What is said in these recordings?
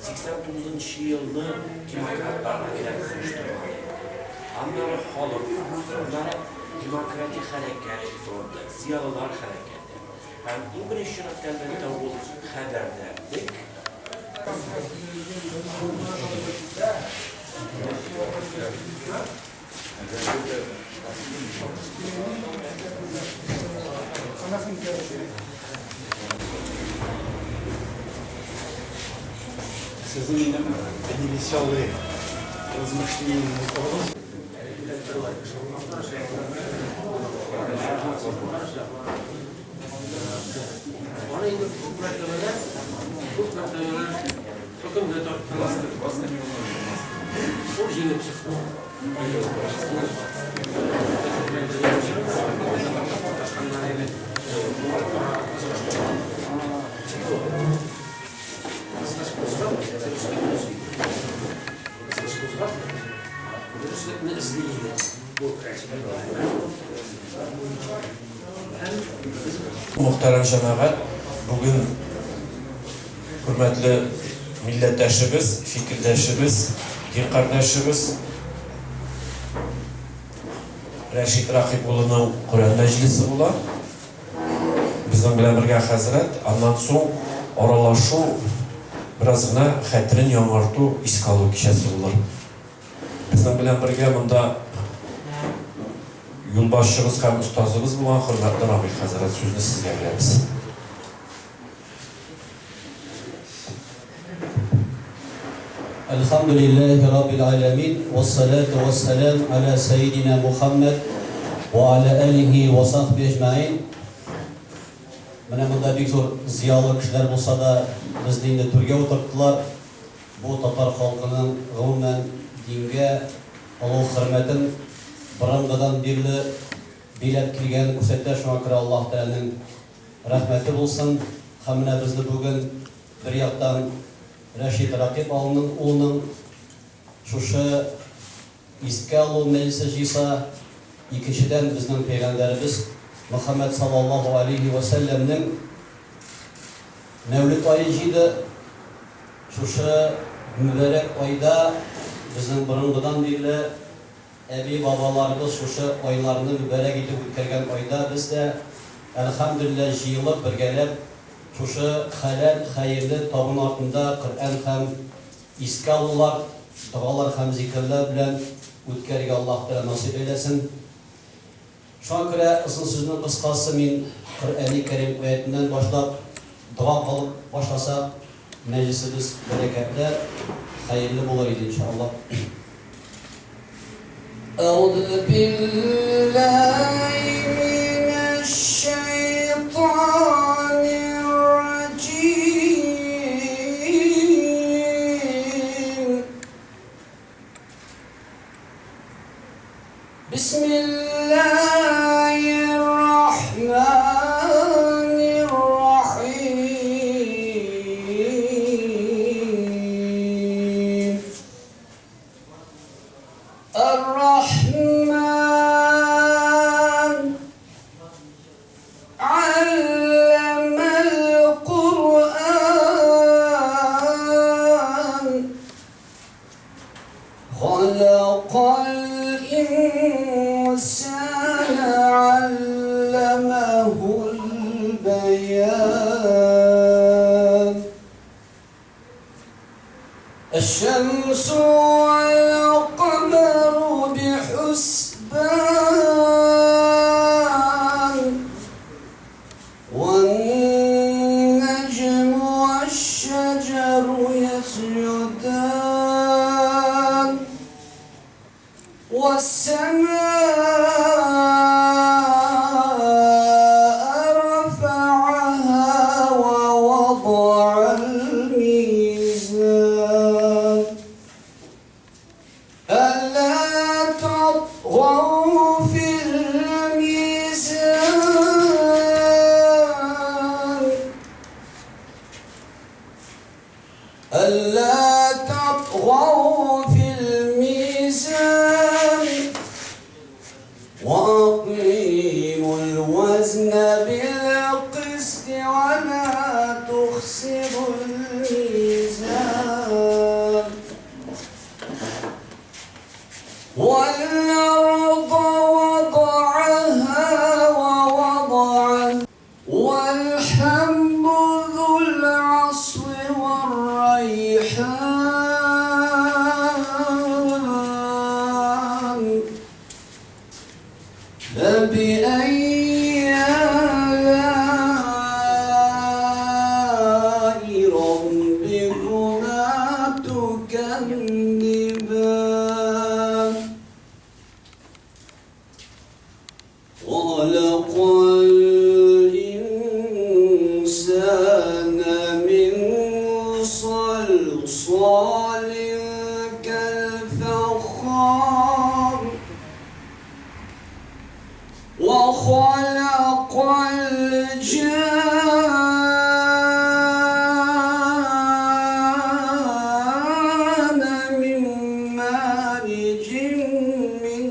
89 нчы елны демократлар отряды оештырылган иде. Аннары халык фронты, аннары демократик хәрәкәт фронты, зыялылар хәрәкәте. Һәм иң беренче чиратта, әлбәттә, ул хәбәрдарлек. Сезнең минем невеселые размышления. Аны инде күп мәртәбәләр, күп мәртәбәләр хөкемгә тарттылар. Ул җиңеп чыкты. Дөреслекне эзли иде бу. Мөхтәрәм җәмәгать, бүген хөрмәтле милләттәшебез, фикердәшебез, дин кардәшебез Рәшит Рәкыйп улының Коръән мәҗлесе була. Безнең белән бергә хәзрәт, аннан соң аралашу, бераз гына хәтерен яңарту, искә алу кичәсе булыр. Безнең белән бергә монда юлбашчыбыз һәм остазыбыз булган хөрмәтле Рамил хәзрәт, сүзне сезгә бирәбез. Әлхәмдүлилләһи раббил галәмин, вәссәлату вәссәлам аля сәйидина Мухәммәд вә аля алихи вә сахби әҗмәгыйн. Менә монда бик зур зыялы кешеләр булса да, безне инде түргә утырттылар. Бу татар халкының, гомумән, дингә олуг хөрмәтен борынгыдан бирле биләп килгәнен күрсәтә. Шуңа күрә Аллаһ Тәгаләнең рәхмәте булсын. Һәм менә безне бүген бер яктан Рәшит Рәкыйп улының шушы искә алу мәҗлесе җыйса, икенчедән, безнең пәйгамбәребез Мөхәммәд саллаллаһу алейһи вә сәлләмнең Мәүлид ае җыйды. Шушы мөбарәк айда безнең борынгыдан бирле әби-бабаларыбыз шушы айларны мөбарәк итеп үткәргән айда без дә, әлхәмдүлилләһ, җыелып, бергәләп шушы хәләл, хәерле табын артында Коръән һәм искә алулар, догалар һәм зикерләр белән үткәрергә Аллаһ Тәгалә насыйп әйләсен. Шуңа күрә, озын сүзнең кыскасы, мин Коръәни Кәрим аятеннән башлап, дога кылып башласак, мәҗлесебез бәрәкәтле, хәерле булыр иде, иншаллаһ. Әгъузу биллаһи минәш-шәйтанир-раҗим. Бисмиллаһир-рахманир-рахим. Ар-Рахман аллямал Куръан. Халакал инсана аллямахул баян. Әш-шәмсу вәл-камару бихусбан. Вән-нәҗму вәш-шәҗәру ясҗудан. Вәс-сәма'а рафа'аһа вә вада'ал-мизан. Әллә татгау фил-мизан. Әллә татгау фил-мизан. Вә акыймул вәзна бил-кыст вә ла тухсирул. الميزان والأرض وضعها ووضع والحب ذو العصف والريحان فبأي آلاء ربكما تكذبان خلق الإنسان من صلصال كالفخار وخلق الجان من مارج من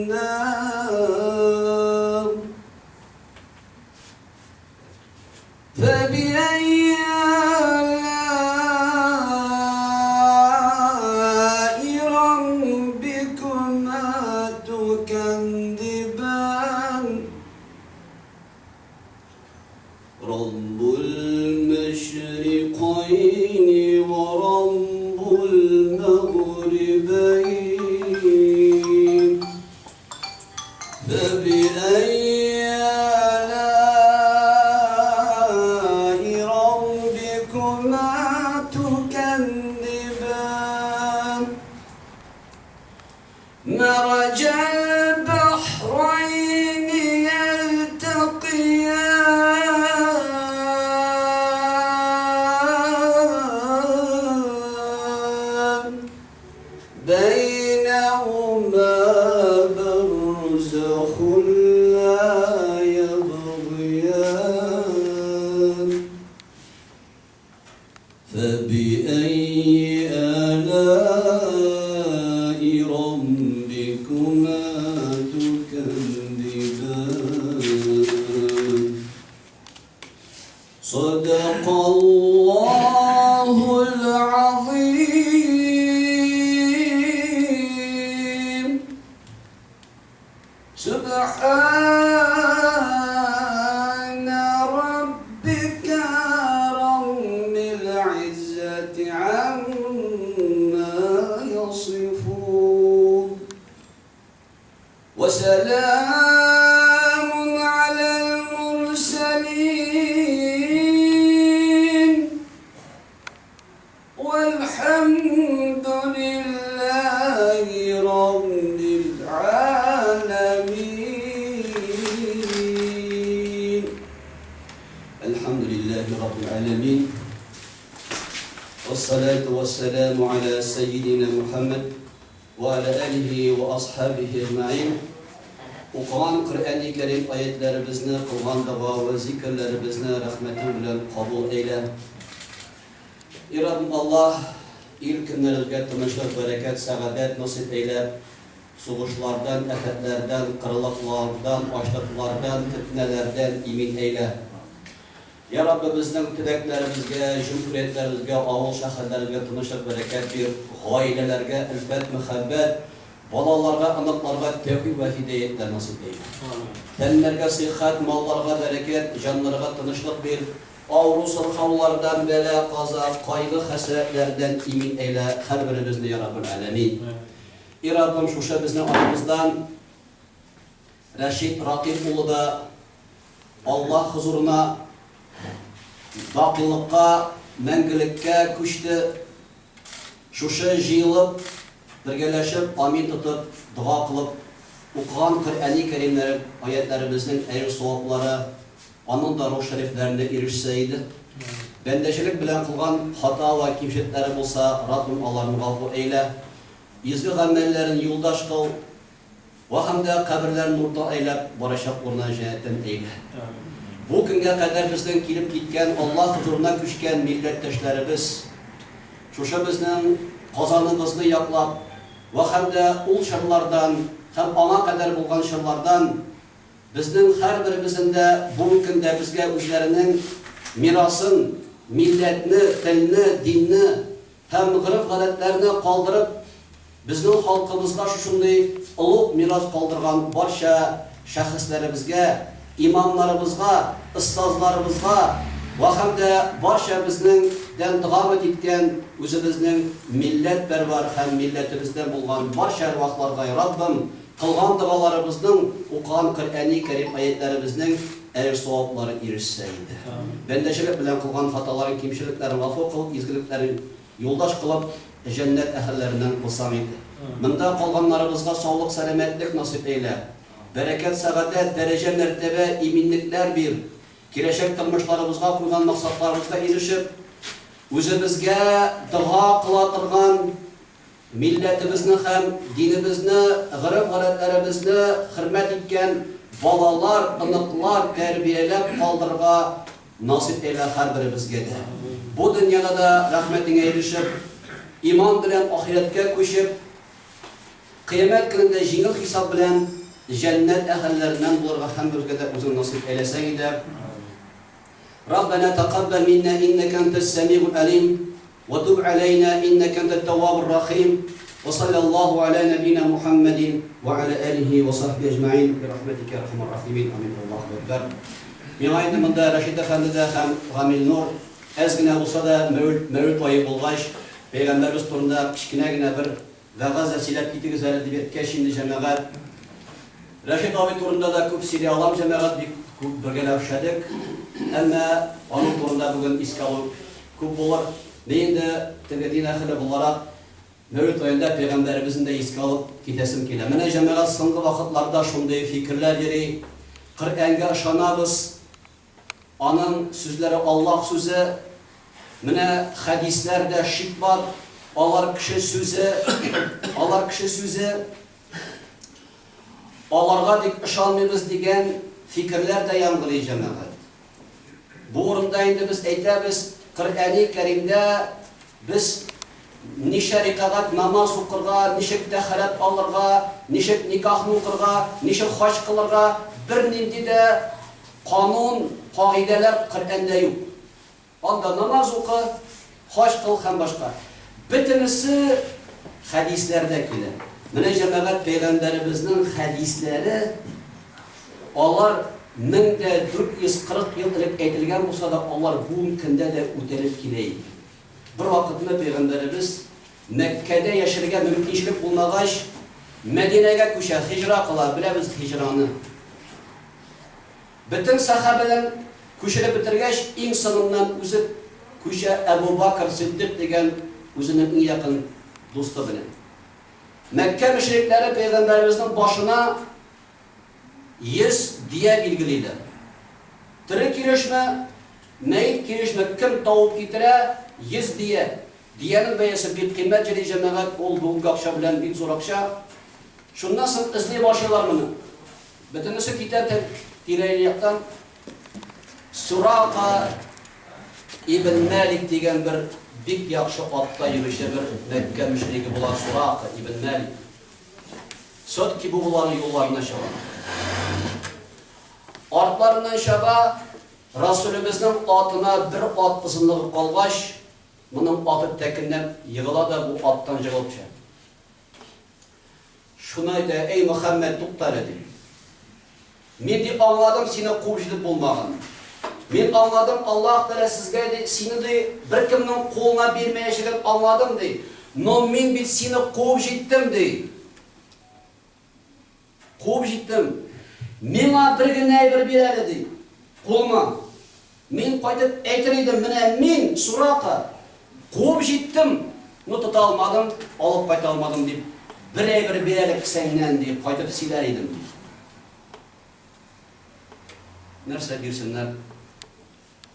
نار فبأي آلاء ربكما تكذبان رب المشرقين ورب المغربين فبأي آلاء ربكما تكذبان مرج البحرين يلتقيان بينهما برزخ لا يبغيان فبأي آلاء ربكما تكذبان صدق الله العظيم سبحان ربك رب العزة عما يصفون وسلام على المرسلين والحمد لله رب العالمين الحمد لله رب العالمين والصلاة والسلام على سيدنا محمد وعلى آله وأصحابه أجمعين. Укыган Коръәни Кәрим аятләребезне, кылган дога вә зикерләребезне рәхмәтең белән кабул әйлә. И Раббым Аллаһ, ил көннәребезгә тынычлык, бәрәкәт, сәгадәт насыйп әйлә. Сугышлардан, афәтләрдән, кырылыклардан, ачлыклардан, фетнәләрдән имин әйлә. Я Раббы, безнең төбәкләребезгә, җөмһүриятләребезгә, авыл шәһәрләребезгә тынычлык, бәрәкәт бир, гаиләләргә өлфәт, мәхәббәт, балаларга, оныкларга тәүфик вә һидәятләр насыйп әйлә. Тәннәргә сыйхәт, малларга бәрәкәт, җаннарга тынычлык бир. Авыру сырхаулардан, бәла, каза, кайгы, хәсрәтләрдән имин әйлә һәрберебезне, я Раббел Әләмин. И Раббым, шушы безнең арабыздан Рәшит Ракыйп улы да Аллаһ хозурына бакыйлыкка, мәңгелеккә күчте. Шушы җыелып, бергәләшеп, амин тотып, дога кылып укыган Коръәни Кәримнәре, аятләребезнең әҗер-саваплары аның да рух шәрифләренә ирешсә иде. Бәндәчелек белән кылган хата вә кимчелекләре булса, Раббым аларны гафу әйлә. Изге гамәлләрен юлдаш кыл. Вә һәм дә каберләрен нурдан әйләп, барачак урынын җәннәттән әйлә. Бу көнгә кадәр безнең килеп киткән, Аллаһ хозурына күчкән милләттәшләребез, шушы безнең Казаныбызны яклап, вә һәм дә ул чорлардан һәм аңа кадәр булган чорлардан безнең һәрберебезнең дә бүгенге көндә безгә үзләренең мирасын, милләтне, телне, динне һәм гореф-гадәтләрне калдырып, безнең халкыбызга шушындый олуг мирас калдырган барча шәхесләребезгә, имамнарыбызга, остазларыбызга вә һәм дә барча безнең дән догамет иткән үзебезнең милләтпәрвар һәм милләтебездән булган барча әрвахларга, Раббым, кылган догаларыбызның, укыган Коръәни Кәрим аятьләребезнең әҗер-саваплары ирешсә иде. Бәндәчелек белән кылган хаталарын, кимчелекләрен гафу кыл, изгелекләрен юлдаш кылып, җәннәт әһелләреннән кылсаң иде. Монда калганнарыбызга саулык-сәламәтлек насыйп әйлә. Бәрәкәт-сәгадәт, дәрәҗә-мәртәбә, иминлекләр бир. Киләчәк тормышларыбызга куйган максатларыбызга ирешеп, үзебезгә дога кыла торган, милләтебезне һәм динебезне, гореф-гадәтләребезне хөрмәт иткән балалар, оныклар тәрбияләп калдырырга насыйп әйлә һәрберебезгә дә. Бу дөньяда да рәхмәтеңә ирешеп, иман белән ахирәткә күчеп, Кыямәт көнендә җиңел хисап белән җәннәт әһелләреннән булырга һәммәбезгә дә үзең насыйп әйләсәң иде. Раббәнә тәкаббәл миннә иннәкә әнтәс сәмигул әлим, вә түб аләйнә иннәкә әнтәт тәввабур рәхим, вә салләллаһу алә нәбина Мухәммәдин вә алә әлиһи вә сахбиһи әҗмәгыйн бирахмәтикә йә әрхәмәр рахимин. Амин. Аллаһу әкбәр. Миңа инде монда Рәшит әфәнде дә һәм Гамил Нур әз генә булса да мәүлид ае булгач, пәйгамбәребез турында кечкенә генә бер Вәгазь дә сөйләп китегез әле, дип әйткәч инде, җәмәгать. Рәшит абый турында да күп сөйли алам, җәмәгать, бик күп бергәләп эшләдек. Әмма аның турында бүген искә алу күп булыр. Мин инде, теге дин әһеле буларак, Мәүлид аенда пәйгамбәребезне дә искә алып китәсем килә. Менә, җәмәгать, соңгы вакытларда шундый фикерләр йөри, Коръәнгә ышанабыз, Аның сүзләре Аллаһ сүзе. Менә хәдисләрдә шик бар, алар кеше сүзе, алар кеше сүзе. Аларга бик ышанмыйбыз дигән фикерләр дә яңгырый, җәмәгать. Бу урында инде без әйтәбез, Коръәни Кәримдә без ничә рикагать намаз укырга, ничек тәһарәт алырга, ничек никахны укырга, ничек хаҗ кылырга, бернинди дә Канун, кагыйдәләр Коръәндә юк. Анда намаз укы, хаҗ кыл һәм башка. Бөтенесе хәдисләрдә килә. Менә, җәмәгать, пәйгамбәребезнең хәдисләре, алар 1440 ел элек әйтелгән булса да, алар бүгенге көндә дә үтәлеп килә икән. Бервакытны пәйгамбәребез Мәккәдә яшәргә мөмкинчелек булмагач, Мәдинәгә күчә, һиҗра кыла, беләбез һиҗраны. Бөтен сәхабәләр күчереп бетергәч, иң соңыннан үзе күчә Әбу Бакр Сиддыйк дигән үзенең иң якын дусты белән. Мәккә мөшрикләре пәйгамбәребезнең башына 100 дия билгелиләр. Тере килешме, мәет килешме, кем табып китерә, 100 дия. Диянең бәясе бик кыйммәт җөри, җәмәгать, ул бүгенге акча белән бик зур акча. Шуннан соң эзли башлыйлар моны. Бөтенесе китә тирә-яктан. Сурака ибн Малик дигән бер бик яхшы атта йөрүче бер Мәккә мөшриге була Сурака ибн Малик. Все-таки бу боларның юлларына чаба. Артларыннан чаба, Расулебезнең атына бер ат озынлыгы калгач, Моның аты тәкеннәп егыла да бу аттан җыгылып төшә. Шуны әйтә, Әй, Мөхәммәд, тукта әле, ди. Мин, ди, аңладым, сине куып җитеп булмаганны. Мин аңладым, Аллаһ Тәгалә сезгә, ди, сине, ди, беркемнең кулына бирмәячәген аңладым, ди. Но мин бит сине куып җиттем, ди. Куып җиттем. Миңа бер генә әйбер бир әле, ди. Кулыма. Мин кайтып әйтер идем, менә мин, Сурака, куып җиттем, но тота алмадым, алып кайта алмадым, дип, бер әйбер бир әле кесәңнән, ди, кайтып сөйләр идем, ди. Нәрсә бирсеннәр?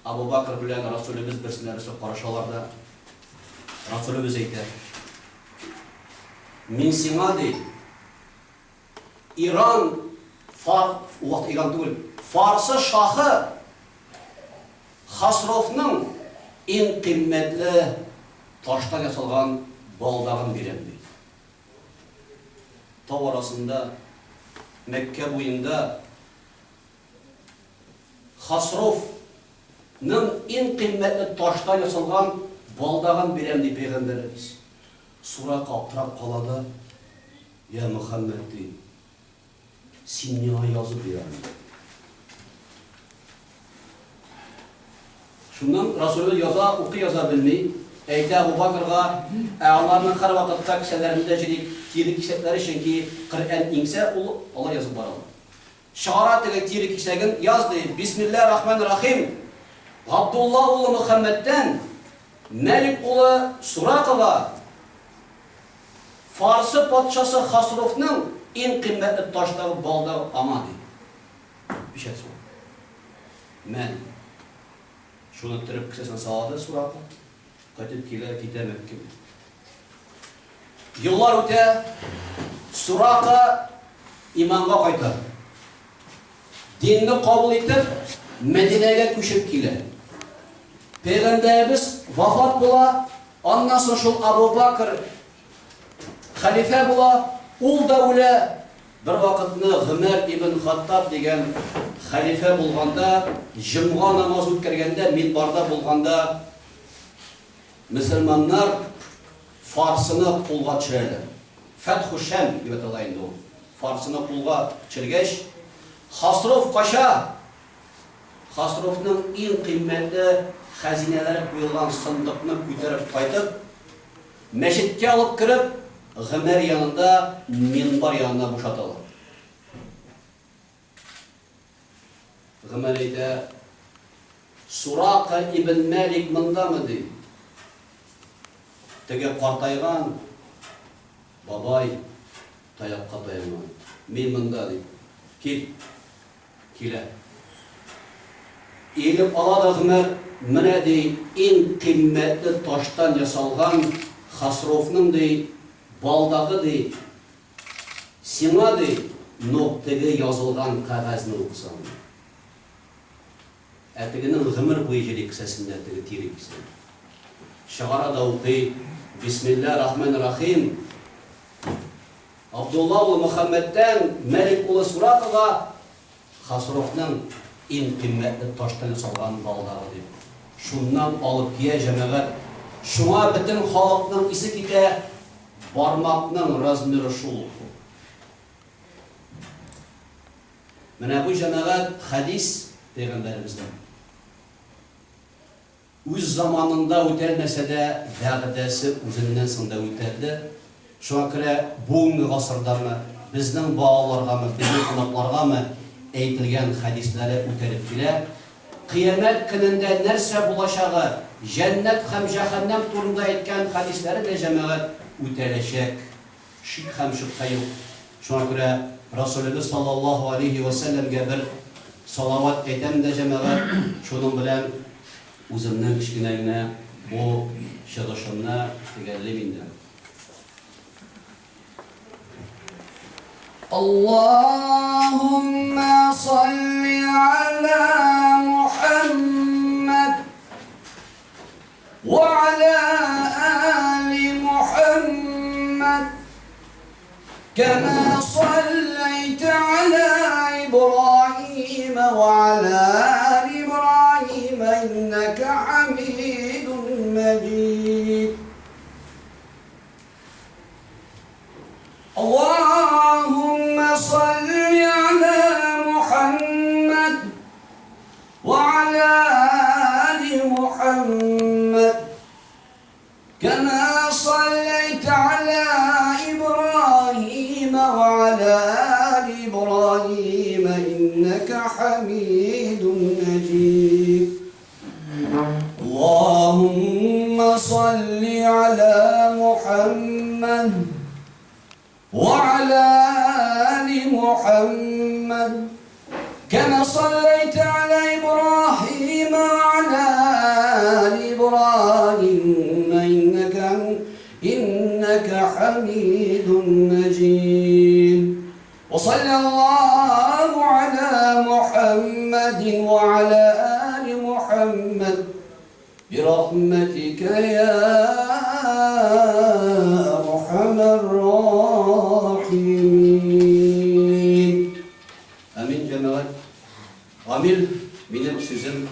Абу Бакр белән Расүлебез берсенә берсе карашалар да, Расүлебез әйтә, Мин сиңа, ди, Иран, фар, ул вакыт Иран түгел, Фарсы шаһы Хасровның иң кыйммәтле таштан ясалган балдагын бирәм, ди. Тау арасында, Мәккә буенда Хосров ның иң кыйммәтле таштан ясалган балдагын бирәм, ди пәйгамбәребез. Сурака аптырап кала да, Йә Мөхәммәд, ди, син миңа язып бир аны. Шуннан Расулыбыз яза, укый-яза белми, әйтә Әбу Бакрга, ә аларның һәрвакытта кесәләрендә җыри тире кисәкләре, чөнки Коръән иңсә, ул алар язып баралар. Чыгара теге тире кисәген, яз, ди, Бисмилла рахман рахим, Габдулла улы Мөхәммәдтән Мәлик улы Суракага, Фарсы патшасы Хосровның иң кыйммәтле таштагы балдагы аңа, ди. Пичәт суга. Мә, ди. Шуны төреп кесәсенә сала да Сурака. Кайтып килә, китә Мәккәгә. Еллар үтә, Сурака иманга кайта. Динне кабул итеп, Мәдинәгә күчеп килә. Пәйгамбәребез вафат була, аннан соң шул Абу Бакр хәлифә була, ул да үлә. Бер вакытны Гомәр ибн Хаттаб дигән хәлифә булганда, җомга намазы үткәргәндә, минбарда булганда, мөселманнар Фарсыны кулга төшерәләр. Фәтху Шәм дип атала инде ул. Фарсыны кулга төшергәч, Хосров кача. Хосровның иң кыйммәтле хәзинәләре куелган сандыкны күтәреп кайтып, мәчеткә алып кереп, Гомәр янында минбар янына бушаталар. Гомәр әйтә, Сурака ибн Мәлик мондамы, ди. Теге картайган бабай таякка таянган. Мин монда, ди. Кил. Килә. Иелеп ала да Гомәр, менә, ди, иң кыйммәтле таштан ясалган Хосровның, ди, балдагы, ди, сиңа, ди, но теге язылган кәгазьне укысаң, ди. Ә тегенең гомер буе җыри кесәсендә теге тире кисәге. Чыгара да укый, Бисмилла рахман рахим, Абдулла улы Мөхәммәдтән Мәлик улы Суракага Хосровның иң кыйммәтле таштан ясалган балдагы, дип. Шуннан алып кия, җәмәгать. Шуңа бөтен халыкның исе китә, бармакның размеры шул ук. Менә бу, җәмәгать, хәдис пәйгамбәребездән. Үз заманында үтәлмәсә дә, вәгъдәсе үзеннән соң да үтәлде. Шуңа күрә бүгенге гасырдамы, безнең балаларгамы, безнең оныкларгамы әйтелгән хәдисләре үтәлеп килә. Кыямәт көнендә нәрсә булачагы, җәннәт һәм җәһәннәм турында әйткән хәдисләре дә, җәмәгать, үтәләчәк. Шик һәм шөбһә юк. Шуңа күрә Расүлебез саллаллаһу алейһи вә сәлләмгә бер салават әйтәм дә, җәмәгать, шуның белән үземнең кечкенә генә бу чыгышымны төгәллим инде. Аллаһуммә салли галә Мухәммәд. وعلى آل محمد كما صليت على إبراهيم وعلى آل إبراهيم إنك حميد مجيد اللهم صل على محمد وعلى آل محمد كما صليت على إبراهيم وعلى آل إبراهيم إنك حميد مجيد اللهم صل على محمد وعلى آل محمد كما صليت على إبراهيم وعلى آل إبراهيم إنك إنك حميد مجيد وصلى الله على محمد وعلى آل محمد برحمتك يا أرحم الراحمين Амин, җәмәгать. Гамил, минем сүзем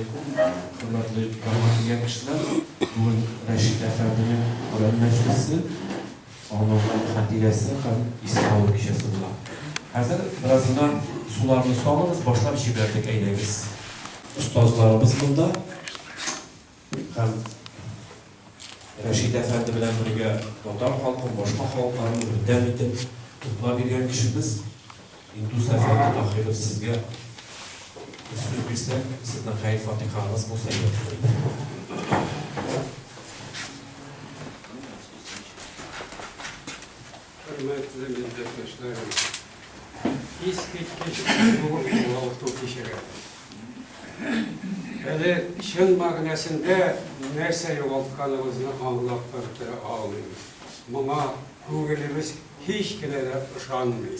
галәйкүм, хөрмәтле яңа килгән кешеләр. Бүген Рәшит әфәнденең Коръән мәҗлесе, аның хатирәсе һәм искә алу кичәсе була. Хәзер бераз гына суларны салыгыз, башлап җибәрдек, әйдәгез. Остазларыбыз монда һәм Рәшит әфәнде белән бергә татар халкын, башка халыкларны бердәм итеп, туплап йөргән кешебез. Индус әфәнде Таһиров, сезгә бер сүз бирсәк, сезнең хәер-фатихагыз булса әйбәт булыр иде. Хөрмәтле милләттәшләрем, искиткеч зур югалту кичерәбез. Әле чын мәгънәсендә нәрсә югалтканыбызны аңлап та бетерә алмыйбыз. Моңа күңелебез Һич кенә дә ышанмый.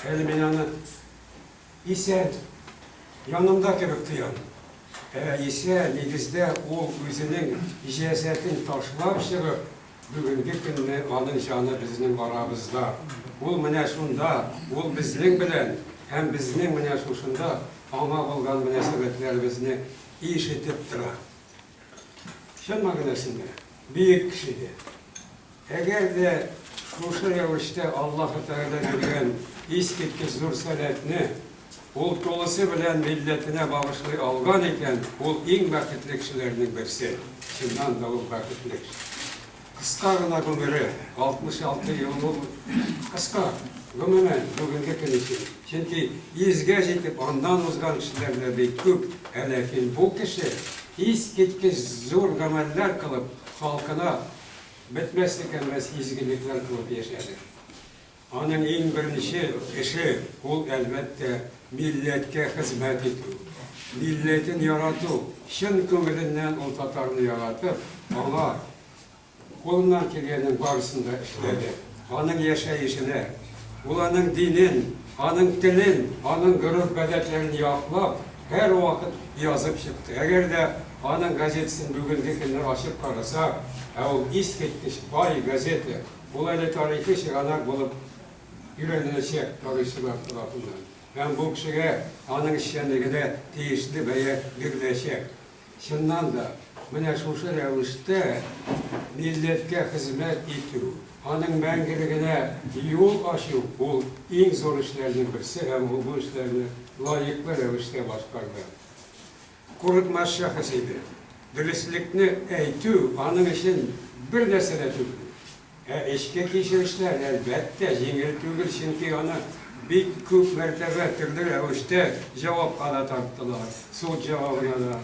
Әле мин аны исән, янымда кебек тоям. Ә исә, нигездә, ул үзенең җәсәтен ташлап чыгып, бүгенге көнне аның җаны безнең арабызда. Ул менә шунда, ул безнең белән һәм безнең менә шушында аңа булган мөнәсәбәтләребезне ишетеп тора. Чын мәгънәсендә, бөек кеше иде. Әгәр дә шушы рәвештә Аллаһы Тәгалә биргән искиткеч зур сәләтне ул тулысы белән милләтенә багышлый алган икән, ул иң бәхетле кешеләрнең берсе. Чыннан да ул бәхетле кеше. Кыска гына гомере, 66 ел ул кыска, гомумән, бүгенге көн өчен. Чөнки йөзгә җитеп, аннан узган кешеләр дә бик күп. Ә ләкин бу кеше искиткеч зур гамәлләр кылып, халкына Бетмәс-төкәнмәс изгелекләр кылып яшәде. Аның иң беренче эше, ул, әлбәттә, милләткә хезмәт итү, милләтен ярату, чын күңеленнән ул татарны яратып, аңа кулыннан килгәннең барысын да эшләде. Аның яшәешенә, ул аның динен, аның телен, аның гореф-гадәтләрен яклап, һәрвакыт язып чыкты. Әгәр дә аның газетасын бүгенге көнне ачып карасак, ә ул искиткеч бай газета, ул әле тарихи чыганак булып өйрәнеләчәк тарихчылар тарафыннан. Һәм бу кешегә, аның эшчәнлегенә тиешле бәя биреләчәк. Чыннан да, менә шушы рәвештә милләткә хезмәт итү, аның мәңгелегенә юл ачу, ул иң зур эшләрнең берсе һәм ул бу эшләрне лаеклы рәвештә башкарды. Курыкмас шәхес иде. Дөреслекне әйтү аның өчен бер нәрсә дә түгел. Ә эчке кичерешләр, әлбәттә, җиңел түгел, чөнки аны бик күп мәртәбә төрле рәвештә җавапка да тарттылар, суд җавабына да.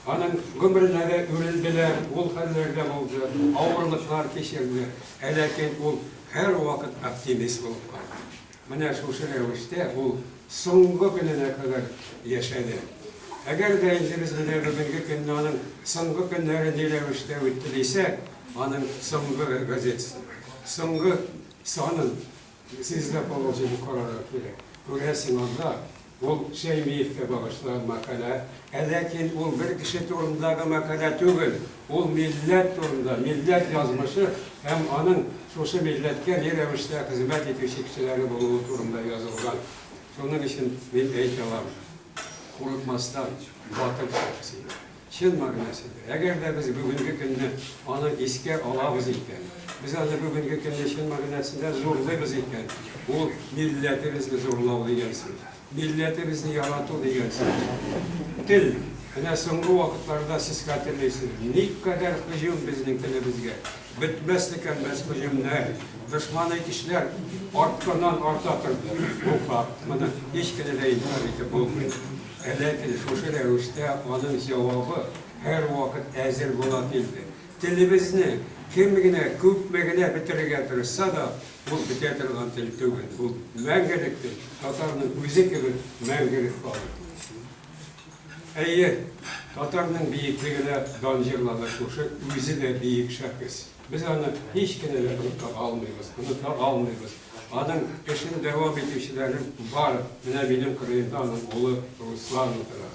Аның гомеренә дә үрелделәр, ул хәлләр дә булды, авырлыклар кичерде. Ә ләкин ул һәрвакыт оптимист булып калды. Менә шушы рәвештә ул соңгы көненә кадәр яшәде. Әгәр дә инде без менә бүгенге көнне аның соңгы көннәре ни рәвештә үтте дисәк, аның соңгы газетасын, соңгы санын Звезда Поволжья-ны карарга кирәк. Күрәсең, анда ул Шәймиевкә багышланган мәкалә, ә ләкин ул бер кеше турындагы мәкалә түгел, ул милләт турында, милләт язмышы һәм аның шушы милләткә ни рәвештә хезмәт итүче кешеләре булуы турында язылган. Шуның өчен мин әйтә алам, курыкмастан, батыр шәхес иде. Чын мәгънәсендә, әгәр дә без бүгенге көнне аны искә алабыз икән, без аны бүгенге көнне чын мәгънәсендә зурлыйбыз икән, ул милләтебезне зурлау дигән сүз, милләтебезне ярату дигән сүз. Тел. Менә соңгы вакытларда сез хәтерлисез, никадәр һөҗүм безнең телебезгә. Бетмәс-төкәнмәс һөҗүмнәр, дошмани көчләр артканнан-арта торды. Бу факт, моны һич кенә дә инкарь итеп булмый. Ә ләкин шушы рәвештә аның җавабы һәрвакыт әзер була килде. Телебезне кем генә, күпме генә бетерергә тырышса да, ул бетә торган тел түгел. Ул мәңгелек тел, татарның үзе кебек мәңгелек халык. Әйе, татарның биеклегенә дан җырлады шушы үзе дә биек шәхес. Без аны һич кенә дә оныта алмыйбыз, оныта алмыйбыз. Аның эшен дәвам итүчеләре бар. Менә минем кырыемда аның улы Руслан утыра.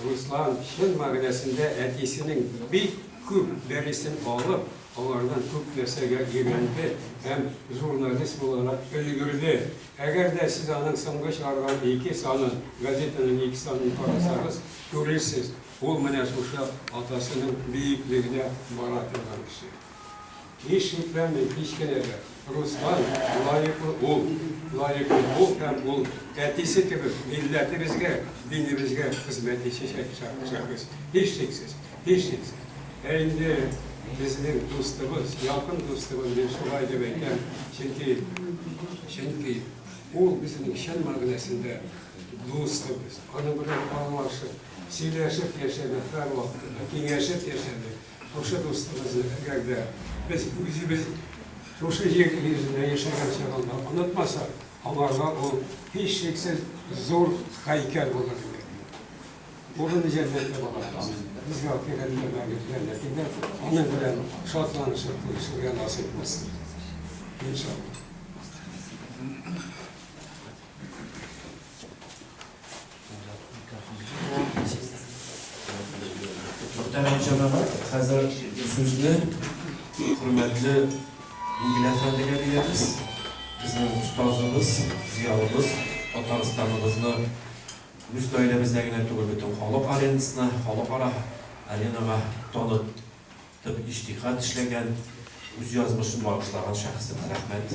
Руслан чын мәгънәсендә әтисенең бик күп дәресен алып, Аңардан күп нәрсәгә өйрәнде һәм журналист буларак өлгерде. Әгәр дә сез аның соңгы чыгарган ике санын, газетаның ике санын карасагыз, күрерсез, ул менә шушы атасының бөеклегенә бара торган кеше. Һич шикләнмим, һич кенә дә, Руслан лаеклы ул, лаеклы ул һәм ул әтисе кебек милләтебезгә, динебезгә хезмәт итәчәк шәхес, һичшиксез. Һичшиксез. Ә инде безнең дустыбыз, якын дустыбыз, мин шулай дип әйтәм, чөнки, чөнки ул безнең чын мәгънәсендә дустыбыз. Аның белән аңлашып, сөйләшеп яшәдек һәрвакытта, киңәшеп яшәдек. Шушы дустыбызны әгәр дә без үзебез шушы җир йөзендә яшәгән чагында онытмасак, аңарга ул һичшиксез зур һәйкәл булыр иде. Урыны җәннәттә булыр. Безгә ахирәттә мәңге җәннәтендә аның белән шатланышып күрешергә насыйп булсын. Иншалла. Мөхтәрәм җәмәгать, хәзер сүзне хөрмәтле Ингел әфәндегә бирәбез. Безнең остазыбыз, зыялыбыз, Татарстаныбызны үз даирәбездә генә түгел, бөтен халык аренасына, халыкара аренага танытып иҗтиһад эшләгән, үз язмышын багышлаган шәхесебез. Рәхмәт.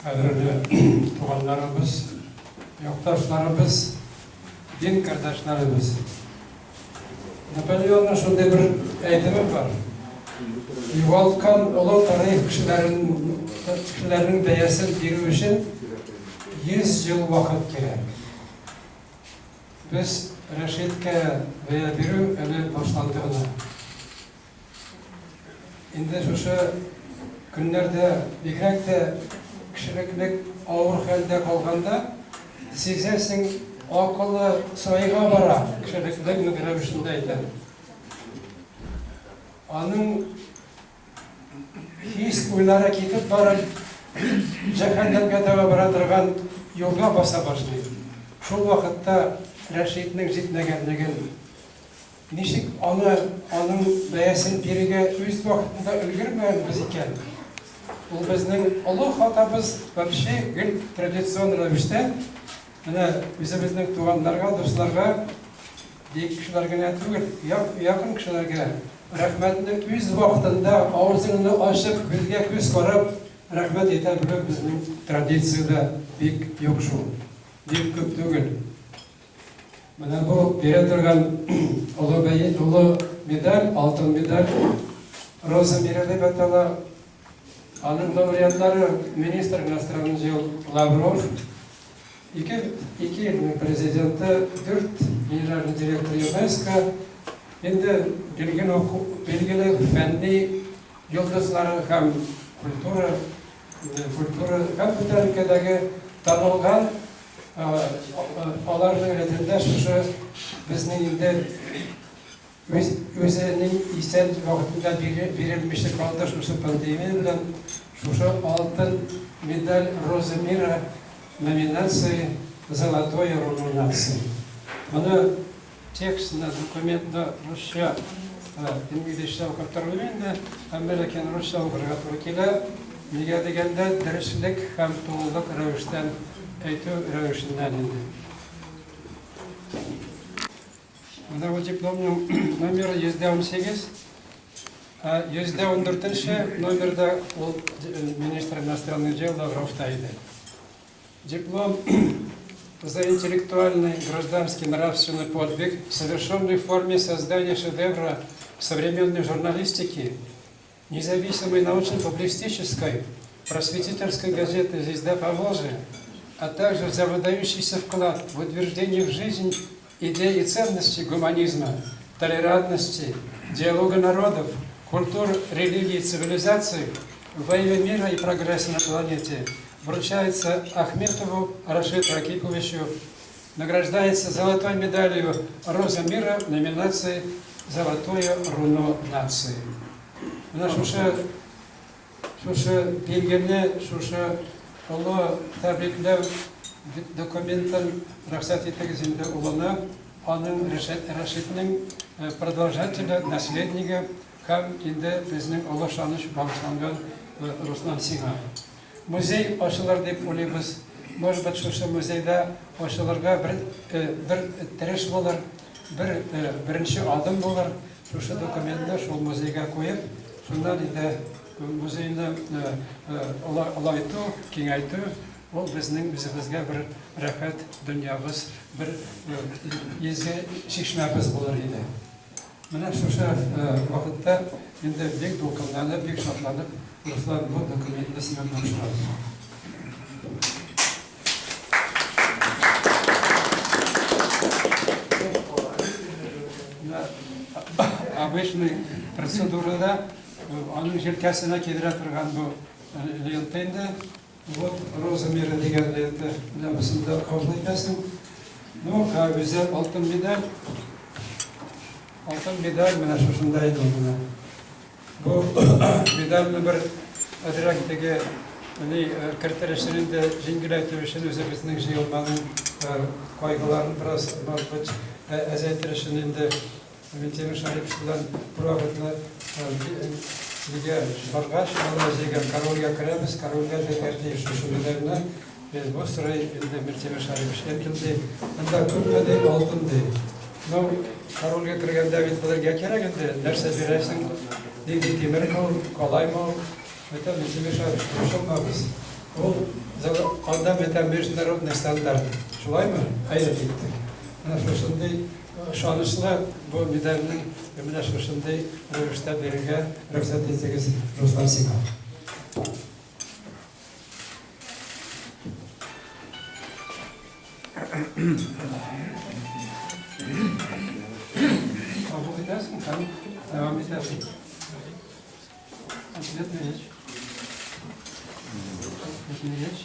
Кадерле туганнарыбыз, якташларыбыз, дин кардәшләребез! Наполеонның шундый бер әйтеме бар. Югалткан олы тарих кешеләрен, кешеләрнең бәясен бирү өчен 100 ел вакыт кирәк. Без Рәшиткә бәя бирү әле башланды гына. Инде шушы көннәрдә, бигрәк тә кешелеклек авыр хәлдә калганда, сизәсең, акылы сайга бара, кешелеклек рәвешендә әйтәм. Аның хис уйлары китеп барып, җәһәннәмгә таба бара торган юлга баса башлый. Шул вакытта Рәшитнең җитмәгәнлеген Ничек аны, аның бәясен бирергә үз вакытында өлгермәгәнбез икән? Ул безнең олы хатабыз, вообще гел традицион рәвештә, менә үзебезнең туганнарга, дусларга, бөек кешеләр генә түгел, якын кешеләргә рәхмәтне үз вакытында, авызыңны ачып, күзгә күз карап, рәхмәт әйтә белү безнең традициядә бик юк шул, бик күп түгел. Менә бу бирә торган олы бәй, олы медаль, алтын медаль, Роза мира дип атала. Аның лауреатлары министр иностранных дел Лавров, ике, ике илнең президенты, дүрт генеральный директор ЮНЕСКО, инде билгеле, билгеле фәнни йолдызлары һәм культура, культура һәм бүтән өлкәдәге танылган Аларның рәтендә шушы безнең инде үз үзенең исән вакытында бирелмичә калды шушы пандемия белән шушы алтын медаль Роза мира номинации Золотое руно нации. Моны Текстны, документны русча, инглизчә укып тормыйм инде, әмма ләкин русча укырга туры килә. Нигә дигәндә, дөреслек һәм тулылык рәвештән әйтү рәвешеннән инде. Менә бу дипломның номеры 118. Ә 114 нче номерда ул министр иностранных дел Лавровта иде. Диплом за интеллектуальный, гражданский, нравственный подвиг, совершенный в форме создания шедевра современной журналистики, независимой научно-публистической, просветительской газеты «Звезда Поволжья», а также за выдающийся вклад в утверждение в жизнь идей и ценностей гуманизма, толерантности, диалога народов, культур, религий и цивилизаций во имя мира и прогресса на планете вручается Ахметову Рашиду Ракиповичу, награждается золотой медалью «Роза мира» в номинации «Золотое руно нации». Менә шушы шушы билгене, шушы олы тәбрикләү документын рөхсәт итегез инде улына, аның Рәшитнең продолжателе, наследнигы. Һәм инде безнең олы ышаныч багышланган Руслан сиңа. Музей ачылыр дип уйлыйбыз. Может быть, шушы музейда ачылырга бер бер эттереш булыр, бер беренче адым булыр. Шушы документны шул музейга куеп, шуннан инде музейны олайту, киңәйтү, ул безнең үзебезгә бер рәхәт дөньябыз, бер изге чишмәбез булыр иде. Менә шушы вакытта инде бик дулкынланып, бик шатланып, Руслан, бу документны сиңа тапшырам. Обычный процедурада аның җилкәсенә кидерә торган бу лента инде. Вот Роза мира дигән лента. Менә бусын да кабул итәсең. Ну, ә үзе алтын медаль. Алтын медаль менә шушында иде ул менә. Бу медальне бер әзрәк теге ни кертер өчен инде җиңеләйтер өчен үзебезнең җыелманың кайгыларын бераз, может быть, әзәйтер өчен инде Минтимер Шәрипович белән бервакытны нигә баргач, Малайзиягә, корольгә керәбез, корольгә бирергә тиеш шушы медальне. Без бу сорый инде Минтимер Шәрипович Эркин ди, монда күпме ди, алтын ди. Ну, корольгә кергәндә бит белергә кирәк инде, нәрсә бирәсең, нинди тимерме ул, калаймы ул. Әйтәм, Минтимер Шәрипович, борчылмагыз. Ул анда мәйтәм международный стандарт. Шулаймы? Әйе, диттек. Менә шушындый Ышанычлы бу медальнең менә шушындый рәвештә бирергә рөхсәт итегез, Руслан сиңа. Кабул итәсең һәм дәвам итәсең. Ответный речь. Ответный речь.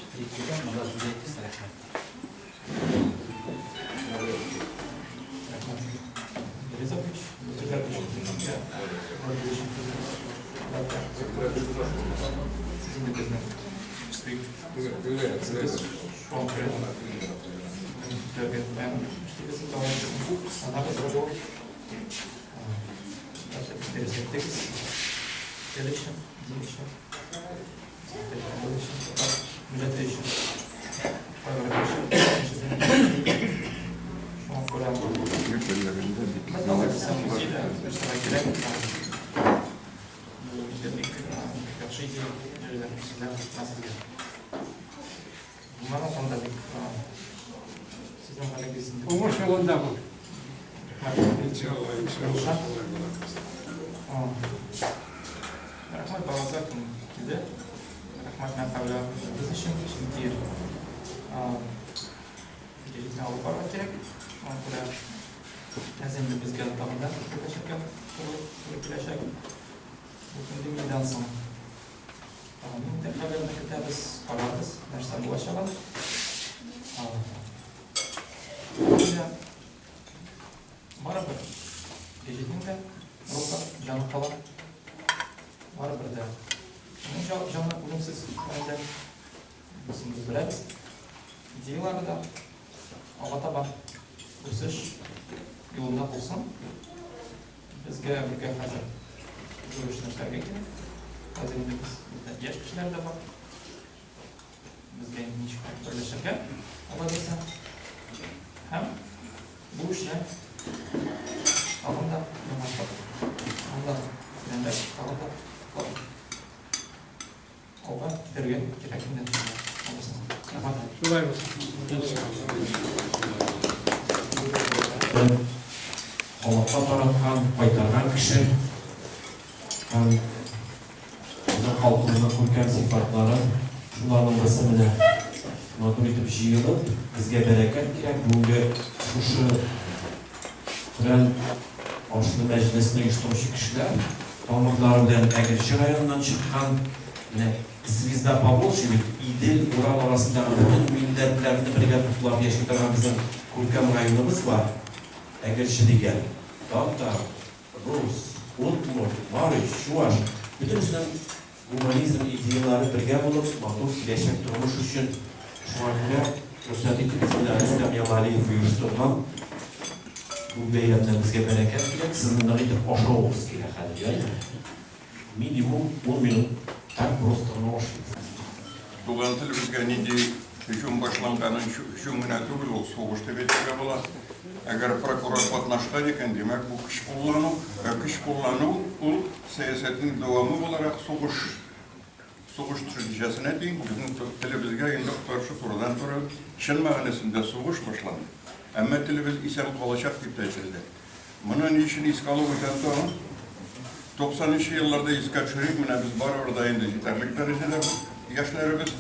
Уңыш юлында бул. Иншалла, иншалла. Рәхмәт, балалар, кем килде. Рәхмәт мәкалә без өчен, чөнки гәҗитне алып барырга кирәк. Шуңа күрә әз инде безгә тагын да берләшергә туры киләчәк. Бу пандемиядән соң тагын нинди хәбәрне көтәбез, карарбыз, нәрсә булачагын. Барыбер гәҗитнең дә рухы, җаны кала. Барыбер дә кешенең җаны үлемсез хәлдә. Бусын без беләбез. Идеялары да алга таба үсеш юлында булсын. Безгә бергә хәзер зур эшне эшләргә кирәк. Хәзер инде без бездә яшь кешеләр дә бар. Безгә инде ничек берләшергә, алла бирсә. Һәм бу эшне тагын да яңартып, тагын да тирәнрәк, тагын да алга китәргә кирәк инде. Рәхмәт. Шулай булсын. Халыкка тараткан, кайтарган кеше һәм Безнең халкыбызның күркәм сыйфатлары, шуларның берсе менә матур итеп җыелып, безгә бәрәкәт кирәк. Бүгенге шушы Коръән ашлы мәҗлесне оештыручы кешеләр тамырлары белән Әгерҗе районыннан чыккан, менә Звезда Поволжья бит Идел, Урал арасындагы бөтен милләтләрне бергә туплап яши торган безнең күркәм районыбыз бар, Әгерҗе дигән. Татар, Рус, удмурт, мари, чуаш, бөтенесенең гуманизм идеяләре бергә булып, матур киләчәк тормыш өчен. Шуңа күрә, рөхсәт итегез, менә Рөстәм Ямалиев оештырган Бу бәйрәмнән безгә бәрәкәт кирәк, сезнең нык итеп ашавыгыз килә хәзер, ярыймы? Минимум ун минут так просто гына ашыйбыз. Туган телебезгә нинди һөҗүм башланганын һөҗүм генә түгел, ул сугыш дип әйтергә була. Әгәр прокурор катнашкан икән, димәк, бу көч куллану, ә көч куллану ул сәясәтнең дәвамы буларак сугыш Сугыш төшенчәсенә тиң, безнең телебезгә инде каршы турыдан-туры чын мәгънәсендә сугыш башланды. Әмма телебез исән калачак дип тә әйтелде. Моны ни өчен искә алып үтәм тагын? 90 нчы елларда искә төшерик, менә без барыбер да инде җитәрлек дәрәҗәдә яшьләребез.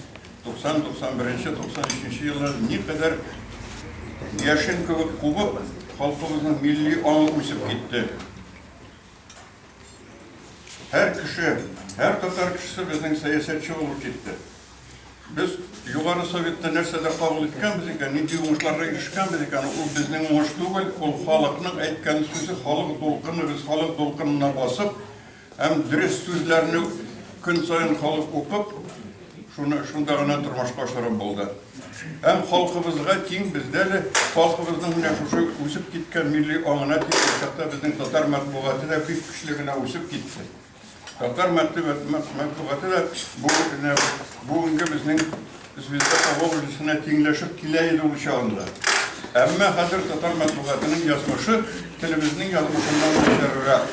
90, 91 нче, 93 нче еллар никадәр яшен кебек кубып, халкыбызның милли аңы үсеп китте. Һәр кеше, һәр татар кешесе безнең сәясәтче булып китте. Без Югары Советта нәрсәдә кабул иткәнбез икән, нинди уңышларга ирешкәнбез икән, ул безнең уңыш түгел, ул халыкның әйткән сүзе, халык дулкыны, без халык дулкынына басып һәм дөрес сүзләрне көн саен халык укып, Шуны шунда гына тормышка ашырып булды. Һәм халкыбызга тиң бездә әле халкыбызның менә шушы үсеп киткән милли аңына тиң ул чакта безнең татар матбугаты да бик көчле генә үсеп китте. Татар матбугаты да бу бүгенге безнең Звезда Поволжьесына тиңләшеп килә иде ул чагында. Әмма хәзер татар матбугатының язмышы телебезнең язмышыннан начаррак.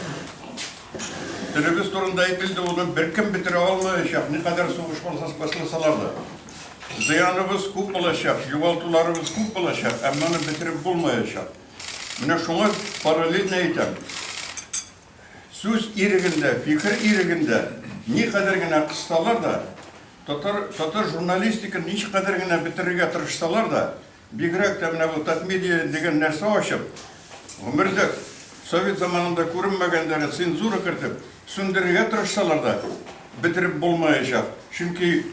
Телебез турында әйтелде, аны беркем бетерә алмаячак, никадәр сугыш башласалар да. Зыяныбыз күп булачак, югалтуларыбыз күп булачак, әмма аны бетереп булмаячак. Менә шуңа параллельно әйтәм. Сүз ирегендә, фикер ирегендә никадәр генә кыссалар да, татар, татар журналистикын ничкадәр генә бетерергә тырышсалар да, Бигрәк тә менә бу Татмедиа дигән нәрсә ачып, гомердә совет заманында күренмәгән цензура кертеп, сүндерергә тырышсалар да, бетереп булмаячак. Чөнки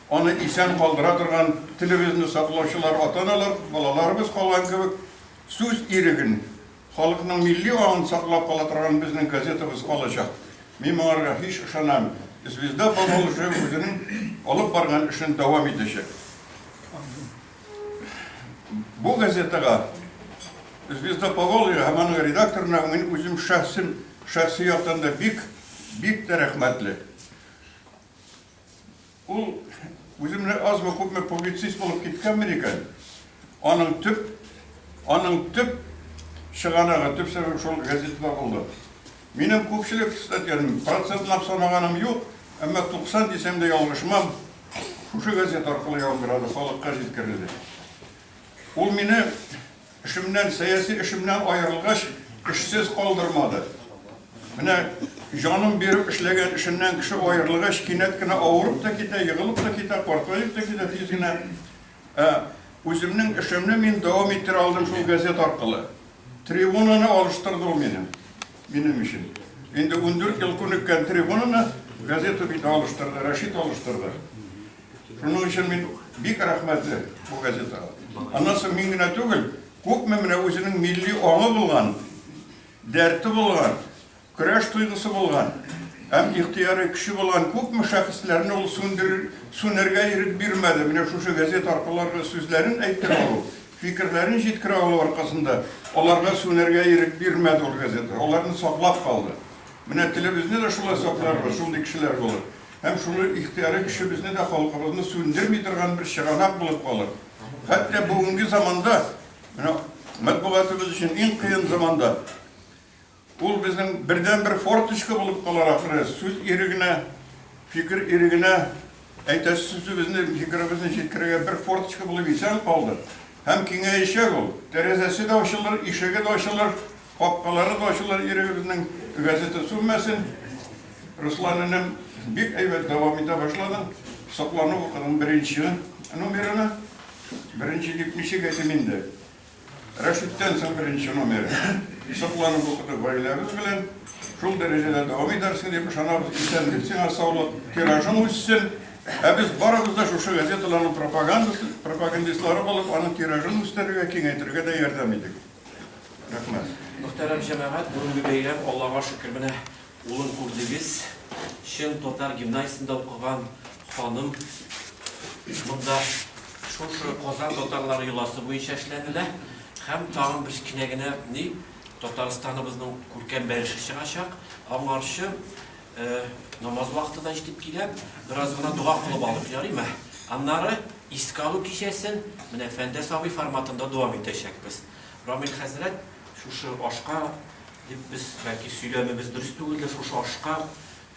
аны исән калдыра торган телебезне саклаучылар ата-аналар, балаларыбыз калган кебек, сүз иреген, халыкның милли аңын саклап кала торган безнең газетабыз калачак. Мин моңарга һич ышанам. Звезда Поволжья үзенең алып барган эшен дәвам итәчәк. Бу газетага Звезда Поволжья һәм аның редакторына мин үзем шәхсем, шәхси яктан да бик, бик тә рәхмәтле. Ул үземне азмы күпме публицист булып киткәнмен икән, аның төп, аның төп чыганагы, төп сәбәбе шул газетада булды. Минем күпчелек статьям, процентлап санаганым юк, әмма 90 дисәм дә ялгышмам, шушы газета аркылы яңгырады, халыкка җиткерелде. Ул мине эшемнән, сәяси эшемнән аерылгач, эшсез калдырмады. Менә җаным биреп эшләгән эшеннән кеше аерылгач, кинәт кенә авырып та китә, егылып та китә, картаеп та китә тиз генә. Ә үземнең эшемне мин дәвам иттерә алдым шул газета аркылы. Трибунаны алыштырды ул минем, минем өчен. Инде 14 ел күнеккән трибунаны газета бит алыштырды, Рәшит алыштырды. Шуның өчен мин бик рәхмәтле бу газетага. Аннан соң мин генә түгел, күпме менә үзенең милли аңы булган, дәрте булган, Көрәш тойгысы булган һәм ихтыярый көче булган күпме шәхесләрне ул сүндерер, сүнәргә ирек бирмәде. Менә шушы газета аркылы аларга сүзләрен әйттерә алу, фикерләрен җиткерә алу аркасында аларга сүнәргә ирек бирмәде ул газета, аларны саклап калды. Менә телебезне дә шулай сакларбыз, шундый кешеләр булыр. Һәм шуны ихтыярый көчебезне дә халкыбызны сүндерми торган бер чыганак булып калыр. Хәтта бүгенге заманда, менә матбугатыбыз өчен иң кыен заманда, Ул безнең бердәнбер форточка булып калыр ахры, сүз ирегенә, фикер ирегенә, әйтәсе сүзебезне, фикеребезне җиткерергә бер форточка булып исән калды. Һәм киңәячәк ул. Тәрәзәсе дә ачылыр, ишеге дә ачылыр, капкалары да ачылыр ирегебезнең. Газета сүнмәсен. Руслан энем, бик әйбәт дәвам итә башладың. Сокланып укыдым беренче номерына. Беренче дип ничек әйтим инде? Рәшиттән соң беренче номер. Сокланып укыдык гаиләбез белән. Шул дәрәҗәдә дәвам итәрсең дип ышанабыз. Исәнлек сиңа, саулык, тиражың үссен. Ә без барыбыз да шушы газеталарның пропагандасы, пропагандистлары булып, аның тиражын үстерергә, киңәйтергә дә ярдәм итик. Рәхмәт. Мөхтәрәм җәмәгать, бүгенге бәйрәм, Аллага шөкер, менә улын күрдегез. Чын татар гимназиясендә укыган ханым монда шушы Казан татарлары йоласы буенча эшләнелә. Һәм тагын бер кечкенә генә ни, Татарстаныбызның күркәм бәлеше чыгачак. Аңарчы намаз вакыты да җитеп килә. Бераз гына дога кылып алыйк, ярыймы? Аннары искә алу кичәсен менә Фәндәс абый форматында дәвам итәчәкбез. Рамил хәзрәт, шушы ашка дип без бәлки сөйләмебез дөрес түгелдер, шушы ашка,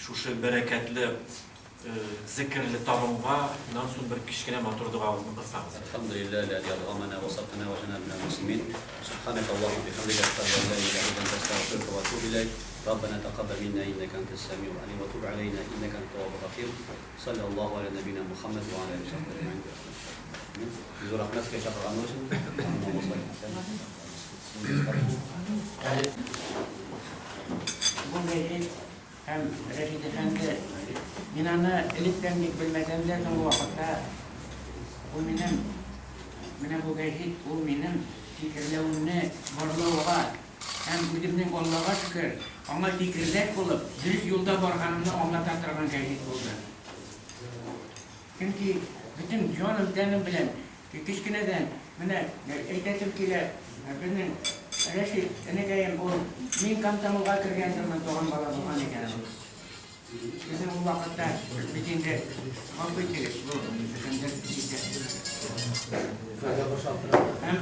шушы бәрәкәтле Зекерле табынга нан соң бер кечкенә матур догагызны кылсагыз. Әлхәмдүлилләһи ләзи атгамәнә вә саканә вә җәнәбнә мөслимин. Субханәкә Аллаһуммә бихәмдикә әшһәдү ән лә иләһә илля әнтә әстәгъфирука вә әтүбү иләйк. Раббәнә тәкаббәл миннә иннәкә әнтәс сәмиул алим вә түб аләйнә иннәкә әнтәт тәввабур рәхим. Салләллаһу галә нәбиинә Мухәммәд вә галә алиһи вә сахбиһи әҗмәгыйн. Амин. Зур рәхмәт сезгә чакырганыгыз өчен. Әле бу гәҗит Һәм Рәшит әфәнде, мин аны электән бик белмәсәм дә, соңгы вакытта ул минем, менә бу гәҗит, ул минем фикерләвемне барлауга һәм үземнең, Аллага шөкер, аңа фикердәш булып, дөрес юлда барганымны аңлата торган гәҗит булды. Чөнки бөтен җаным-тәнем белән кечкенәдән, менә әйтәсем килә, безнең Рәшит энекәем ул мин комсомолга кергән елны туган бала булган икән ул. Безнең ул вакытта бит инде гафу итегез, бу кемдер җитә. Һәм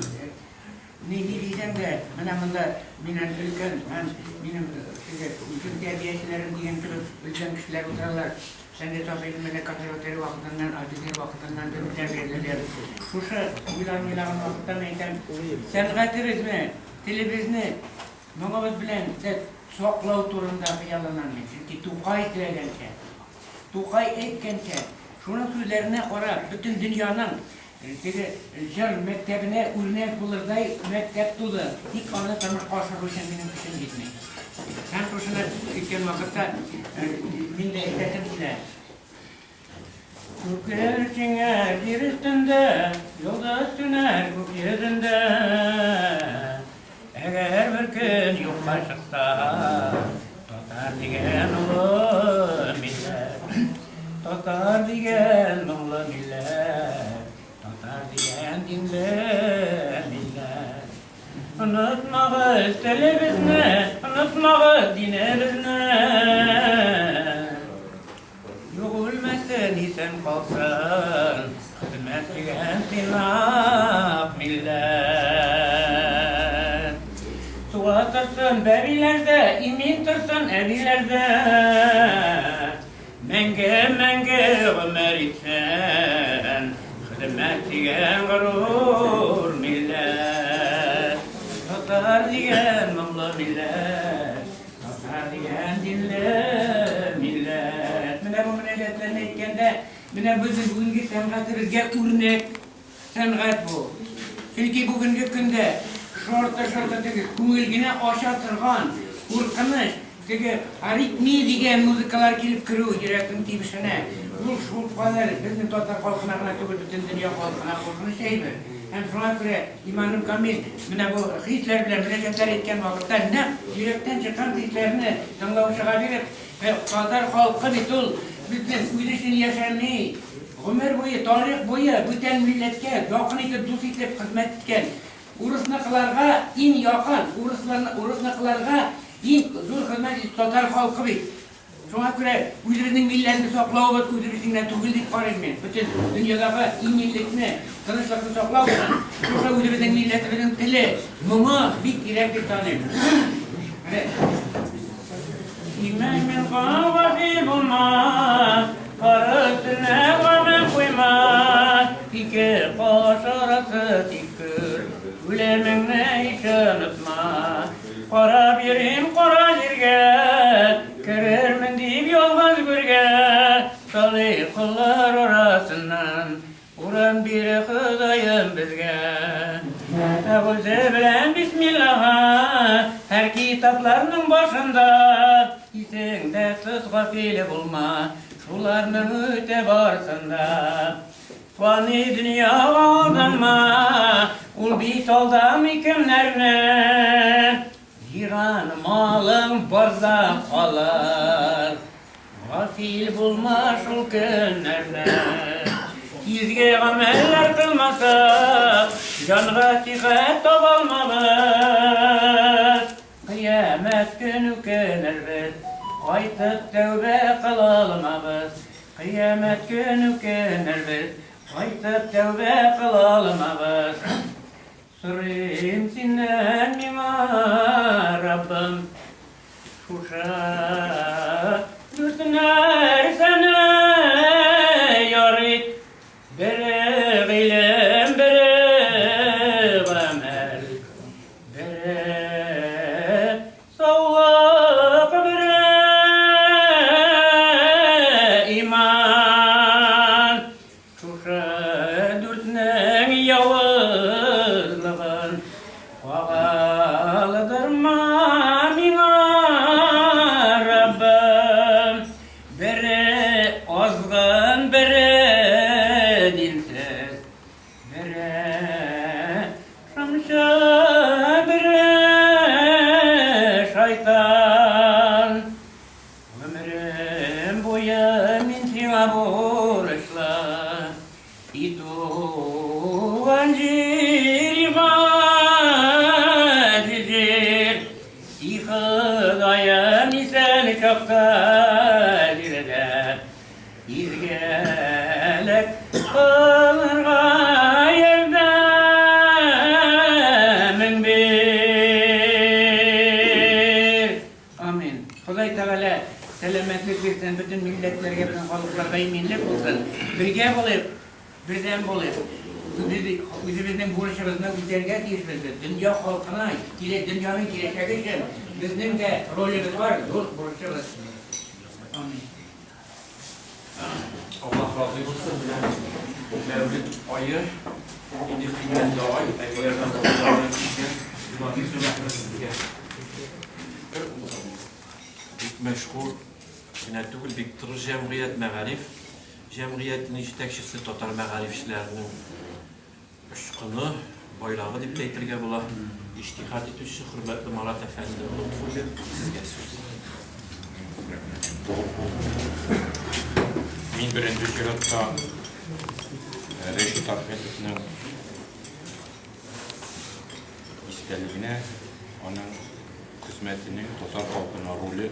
ни ни дисәң дә, менә монда миннән өлкән һәм минем теге үзем тәрбиячеләрем дигән кебек өлкән кешеләр утыралар. Сәнгать абыйны менә консерватория вакытыннан, офицер вакытыннан белеп тәрбияләделәр. Шушы уйлар уйлаган вакытта мин әйтәм, сәнгатебезне, телебезне моңыбыз белән дә саклау турында хыялланам мин. Чөнки Тукай теләгәнчә, Тукай әйткәнчә, шуның сүзләренә карап, бөтен дөньяның Теге җыр мәктәбенә үрнәк булырдай мәктәп туды, тик аны тормышка ашыру өчен минем көчем җитми. Һәм шушыны әйткән вакытта мин дә әйтәсем килә. Күкләр киңәр җир өстендә, йолдыз сүнәр күк йөзендә. Әгәр бер көн юкка чыкса, татар дигән олы милләт, татар дигән моңлы милләт, татар дигән динле милләт. Онытмагыз телебезне, онытмагыз динебезне. Юк үлмәсен, исән калсын, Хезмәт сөйгән тыйнак милләт. Туа торсын бәбиләр дә, имин торсын әбиләр дә. Мәңге, мәңге гомер итсен, Хезмәт сөйгән горур милләт. Татар дигән моңлы милләт. Татар дигән динле милләт. Менә бу мөнәҗәтләрне әйткәндә, менә безнең бүгенге сәнгатебезгә үрнәк сәнгать бу. Чөнки бүгенге көндә шорты-шорты теге күңел генә ача торган куркыныч теге аритмия дигән музыкалар килеп керү йөрәкнең тибешенә. Ул шулкадәр безнең татар халкына гына түгел, бөтен дөнья халкына куркыныч әйбер. Һәм шуңа күрә иманым камил, менә бу хисләр белән мөнәҗәтләр әйткән вакытта нәкъ йөрәктән чыккан хисләрне тыңлаучыга биреп, татар халкы бит ул безнең үзе өчен яшәми, гомер буе, тарих буе бүтән милләткә якын итеп, дус итеп хезмәт иткән. Урысныкыларга иң якын, урысныкыларга иң зур хезмәт итүче татар халкы бит. Шуңа күрә үзебезнең милләтне саклавыбыз үзебезнең генә түгел дип карыйм мин. Бөтен дөньядагы иминлекне, тынычлыкны саклау өчен шушы үзебезнең милләтебезнең теле, моңы бик кирәк дип саныйм. Менә Имәнмен гафил булма, Кар өстенә гамем куйма, Ике каш арасы тик көр, Үлемеңне һич онытма. Карап йөрим кара җиргә, Керермен дип ялгыз гүргә, Салих коллар арасыннан Урын бир, Ходаем, безгә. Әгузе белән бисмиллаһа, Һәр китапларның башында, Исеңдә тот, гафил булма, Шуларның үтә барсын да. Фани дөньяга алданма, Ул бит алдамый кемнәрне. Җыйган малың барда калыр, Гафил булма шул көннәрне. Изге гамәлләр кылмасак, Җанга сихәт табалмабыз. Кыямәт көн үкенербез, Кайтып тәүбә кылалмабыз. Кыямәт көн үкенербез, Кайтып тәүбә кылалмабыз. Сорыйм синнән миңа, Раббым, шушы дүрт нәрсәне яр ит. Бере гыйлем, бере гамәл, бере саулык, бере иман. Шушы дүртнең явызлыгын кагылдырма миңа, Раббым. Бере азгын, бере динсез, бере шымчы, бере шайтан. Гомерем буе мин сиңа бурычлы, И туган җир, и газиз җир, И Ходаем, исән чакта җирдә Изгелек кылырга ярдәмең бир. Амин. Ходай Тәгалә сәламәтлек бирсен, бөтен милләтләргә, безнең халыкларга иминлек булсын. Бергә булыйк, бердәм булыйк. Без үзебезнең бурычыбызны үтәргә тиешбез без. Дөнья халкына, килә, дөньяның киләчәге өчен безнең дә ролебез бар, зур бурычыбыз. Амин. Аллаһ разый булсын, менә Мәүлид ае, нинди кыйммәтле ай, әбиләрдән бабалардан килгән йола бик зур рәхмәт сезгә. Бик мәшһүр генә түгел, бик тырыш җәмгыять, мәгариф җәмгыятенең җитәкчесе, татар мәгарифчеләренең Очкыны, байрагы дип тә әйтергә була. Иҗтиһад итүче хөрмәтле Марат әфәнде Лотфуллин, сезгә сүз. Мин беренче чиратта Рәшит Ахметовның истәлегенә, аның хезмәтенең татар халкына роле,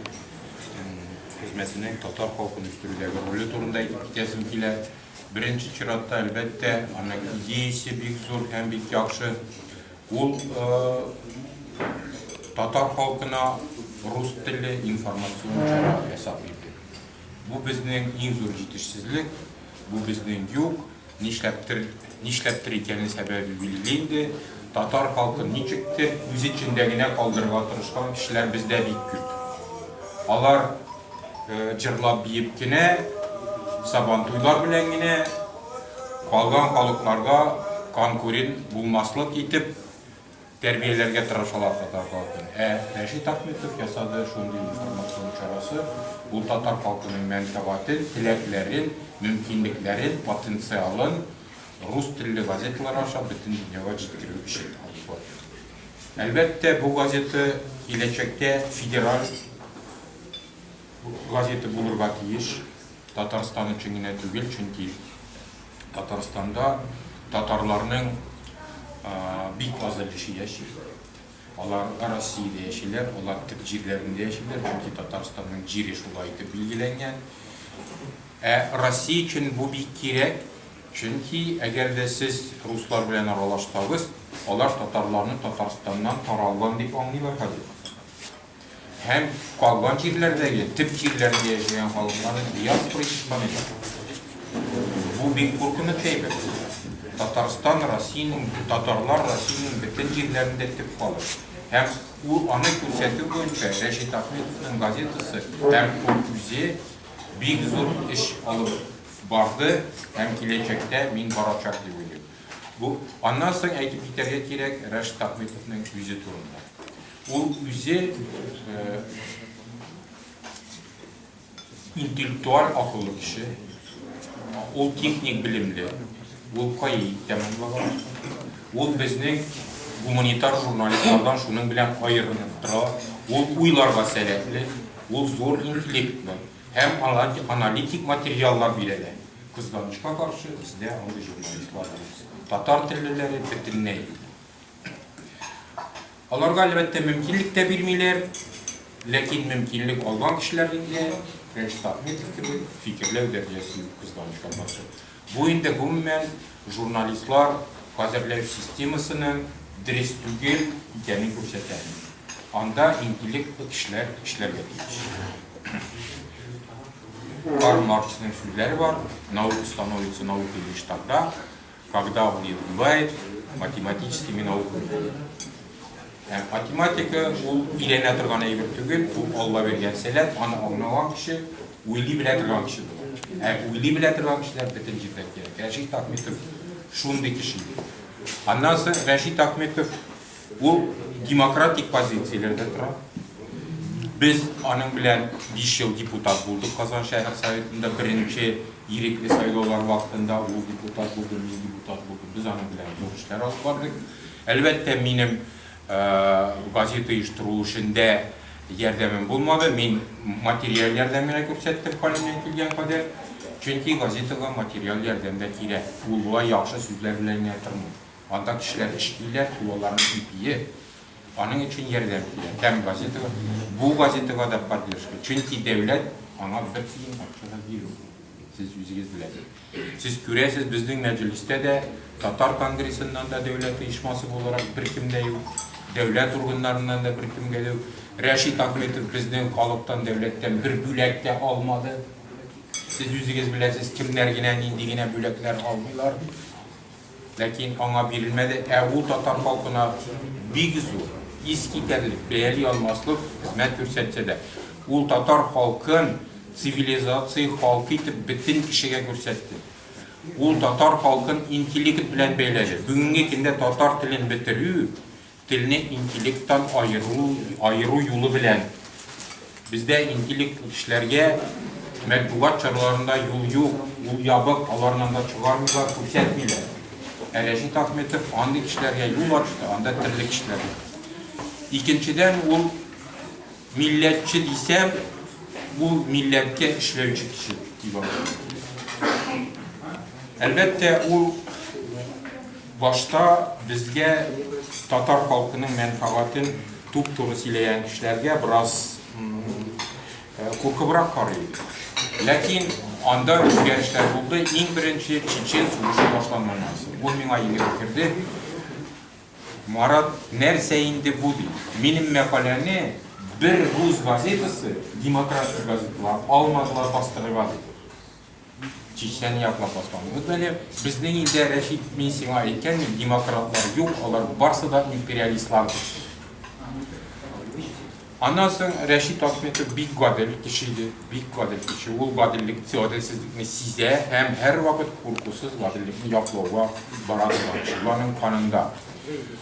хезмәтенең татар халкын үстерүдәге роле турында әйтеп китәсем килә. Беренче чиратта, әлбәттә, аның идеясе бик зур һәм бик яхшы. Ул татар халкына рус телле информацион чара ясап бирде. Бу безнең иң зур җитешсезлек, бу безнең юк. Нишләптер, нишләптер икәнен сәбәбе билгеле инде. Татар халкын ничектер үз эчендә генә калдырырга тырышкан кешеләр бездә бик күп. Алар Җырлап-биеп кенә, Сабантуйлар белән генә, калган халыкларга конкурент булмаслык итеп тәрбияләргә тырышалар татар халкын. Ә Рәшит Ахметов ясады шундый информацион чарасы, ул татар халкының мәнфәгатен, теләкләрен, мөмкинлекләрен, потенциалын рус телле газеталар аша бөтен дөньяга җиткерү эшен алып барды. Әлбәттә, бу газета киләчәктә федераль газета булырга тиеш. Татарстан өчен генә түгел, чөнки Татарстанда татарларның бик аз өлеше яши. Алар Россиядә яшиләр, алар төп җирләрендә яшиләр, чөнки Татарстанның җире шулай итеп билгеләнгән. Ә Россия өчен бу бик кирәк, чөнки әгәр дә сез руслар белән аралашсагыз, алар татарларны Татарстаннан таралган дип аңлыйлар хәзер. Һәм калган җирләрдәге, төп җирләрендә яшәгән халыкларны диаспора итеп саныйлар. Бу бик куркыныч әйбер. Татарстан Россиянең, татарлар Россиянең бөтен җирләрендә төп халык. Һәм ул аны күрсәтү буенча Рәшит Ахметовның газетасы һәм ул үзе бик зур эш алып барды һәм киләчәктә мин барачак дип уйлыйм. Бу, аннан соң әйтеп китәргә кирәк Рәшит Ахметовның үзе турында. Ул үзе интеллектуаль акыллы кеше, ул техник белемле, ул КАИ тәмамлаган. Ул безнең гуманитар журналистлардан шуның белән аерылып тора. Ул уйларга сәләтле, ул зур интеллектлы һәм аналитик материаллар бирә дә. Кызганычка каршы, бездә андый журналистлар юк. Татар теллеләре бөтенләй юк. Аларга, әлбәттә, мөмкинлек тә бирмиләр, ләкин мөмкинлек алган кешеләрнең дә, Рәшит Ахметов кебек, фикерләү дәрәҗәсе юк, кызганычка каршы. Бу инде, гомумән, журналистлар хәзерләү системасының дөрес түгел икәнен күрсәтә. Анда интеллектлы кешеләр эшләргә тиеш. Карл Марксның сүзләре бар, Наука становится наукой лишь тогда, когда овладевает математическими науками. Ә математика ул өйрәнә торган әйбер түгел, ул Алла биргән сәләт, аны аңлаган кеше уйлый белә торган кеше була. Ә уйлый белә торган кешеләр бөтен җирдә кирәк. Рәшит Ахметов шундый кеше иде. Аннан соң Рәшит Ахметов Ул демократик позицияләрдә тора. Без аның белән 5 ел депутат булдык Казан шәһәр советында. Беренче ирекле сайлаулар вакытында ул депутат булды, мин депутат булдым. Без аның белән зур эшләр алып бардык. Әлбәттә, минем газета оештыру эшендә ярдәмем булмады. Мин материаль ярдәм генә күрсәттем хәлемнән килгән кадәр. Чөнки газетага материаль ярдәм дә кирәк. Ул болай яхшы сүзләр белән генә тормый. Анда кешеләр эшлиләр, ул аларның ипие. Аның өчен ярдәм кирәк. Һәм газетага, бу газетага да поддержка. Чөнки дәүләт аңа бер тиен акча да бирми. Сез үзегез беләсез. Сез күрәсез, безнең мәҗлестә дә Татар конгрессыннан да дәүләт оешмасы буларак беркем дә юк. Дәүләт органнарыннан да беркемгә дә юк. Рәшит Ахметов безнең халыктан, дәүләттән бер бүләк тә алмады. Сез үзегез беләсез, кемнәр генә нинди генә бүләкләр алмыйлар. Ләкин аңа бирелмәде, ә ул татар халкына бик зур, искитәрлек, бәяли алмаслык хезмәт күрсәтсә дә, ул татар халкын цивилизация халкы итеп бөтен кешегә күрсәтте. Ул татар халкын интеллект белән бәйләде. Бүгенге көндә татар телен бетерү, Телне интеллекттан аерылу, аеру юлы белән. Бездә интеллектлы кешеләргә матбугат чараларында юл юк, ул ябык, аларны анда чыгармыйлар, күрсәтмиләр. Ә Рәшит Ахметов андый кешеләргә юл ачты, анда төрле кешеләр бар. Икенчедән, ул милләтче дисәм, ул милләткә эшләүче кеше дип атыйм. Әлбәттә, ул Башта безгә татар халкының мәнфәгатен туп-туры сөйләгән кешеләргә бераз куркыбрак карый идек. Ләкин анда үзгәрешләр булды. Иң беренче Чечен сугышы башланганнан соң. Ул миңа йөгереп керде. Марат, нәрсә инде бу ди. Минем мәкаләне бер рус газетасы, демократик газеталар алмадылар бастырырга ди. Чечняны яклап баскан. Вот менә безнең илдә, Рәшит, мин сиңа әйткән идем, демократлар юк, алар барсы да империалистлар дип. Аннан соң Рәшит Ахметов бик гадел кеше иде, бик гадел кеше. Ул гаделлек, гаделсезлекне сизә һәм һәрвакыт куркусыз гаделлекне яклауга бара торган кеше. Бу аның канында.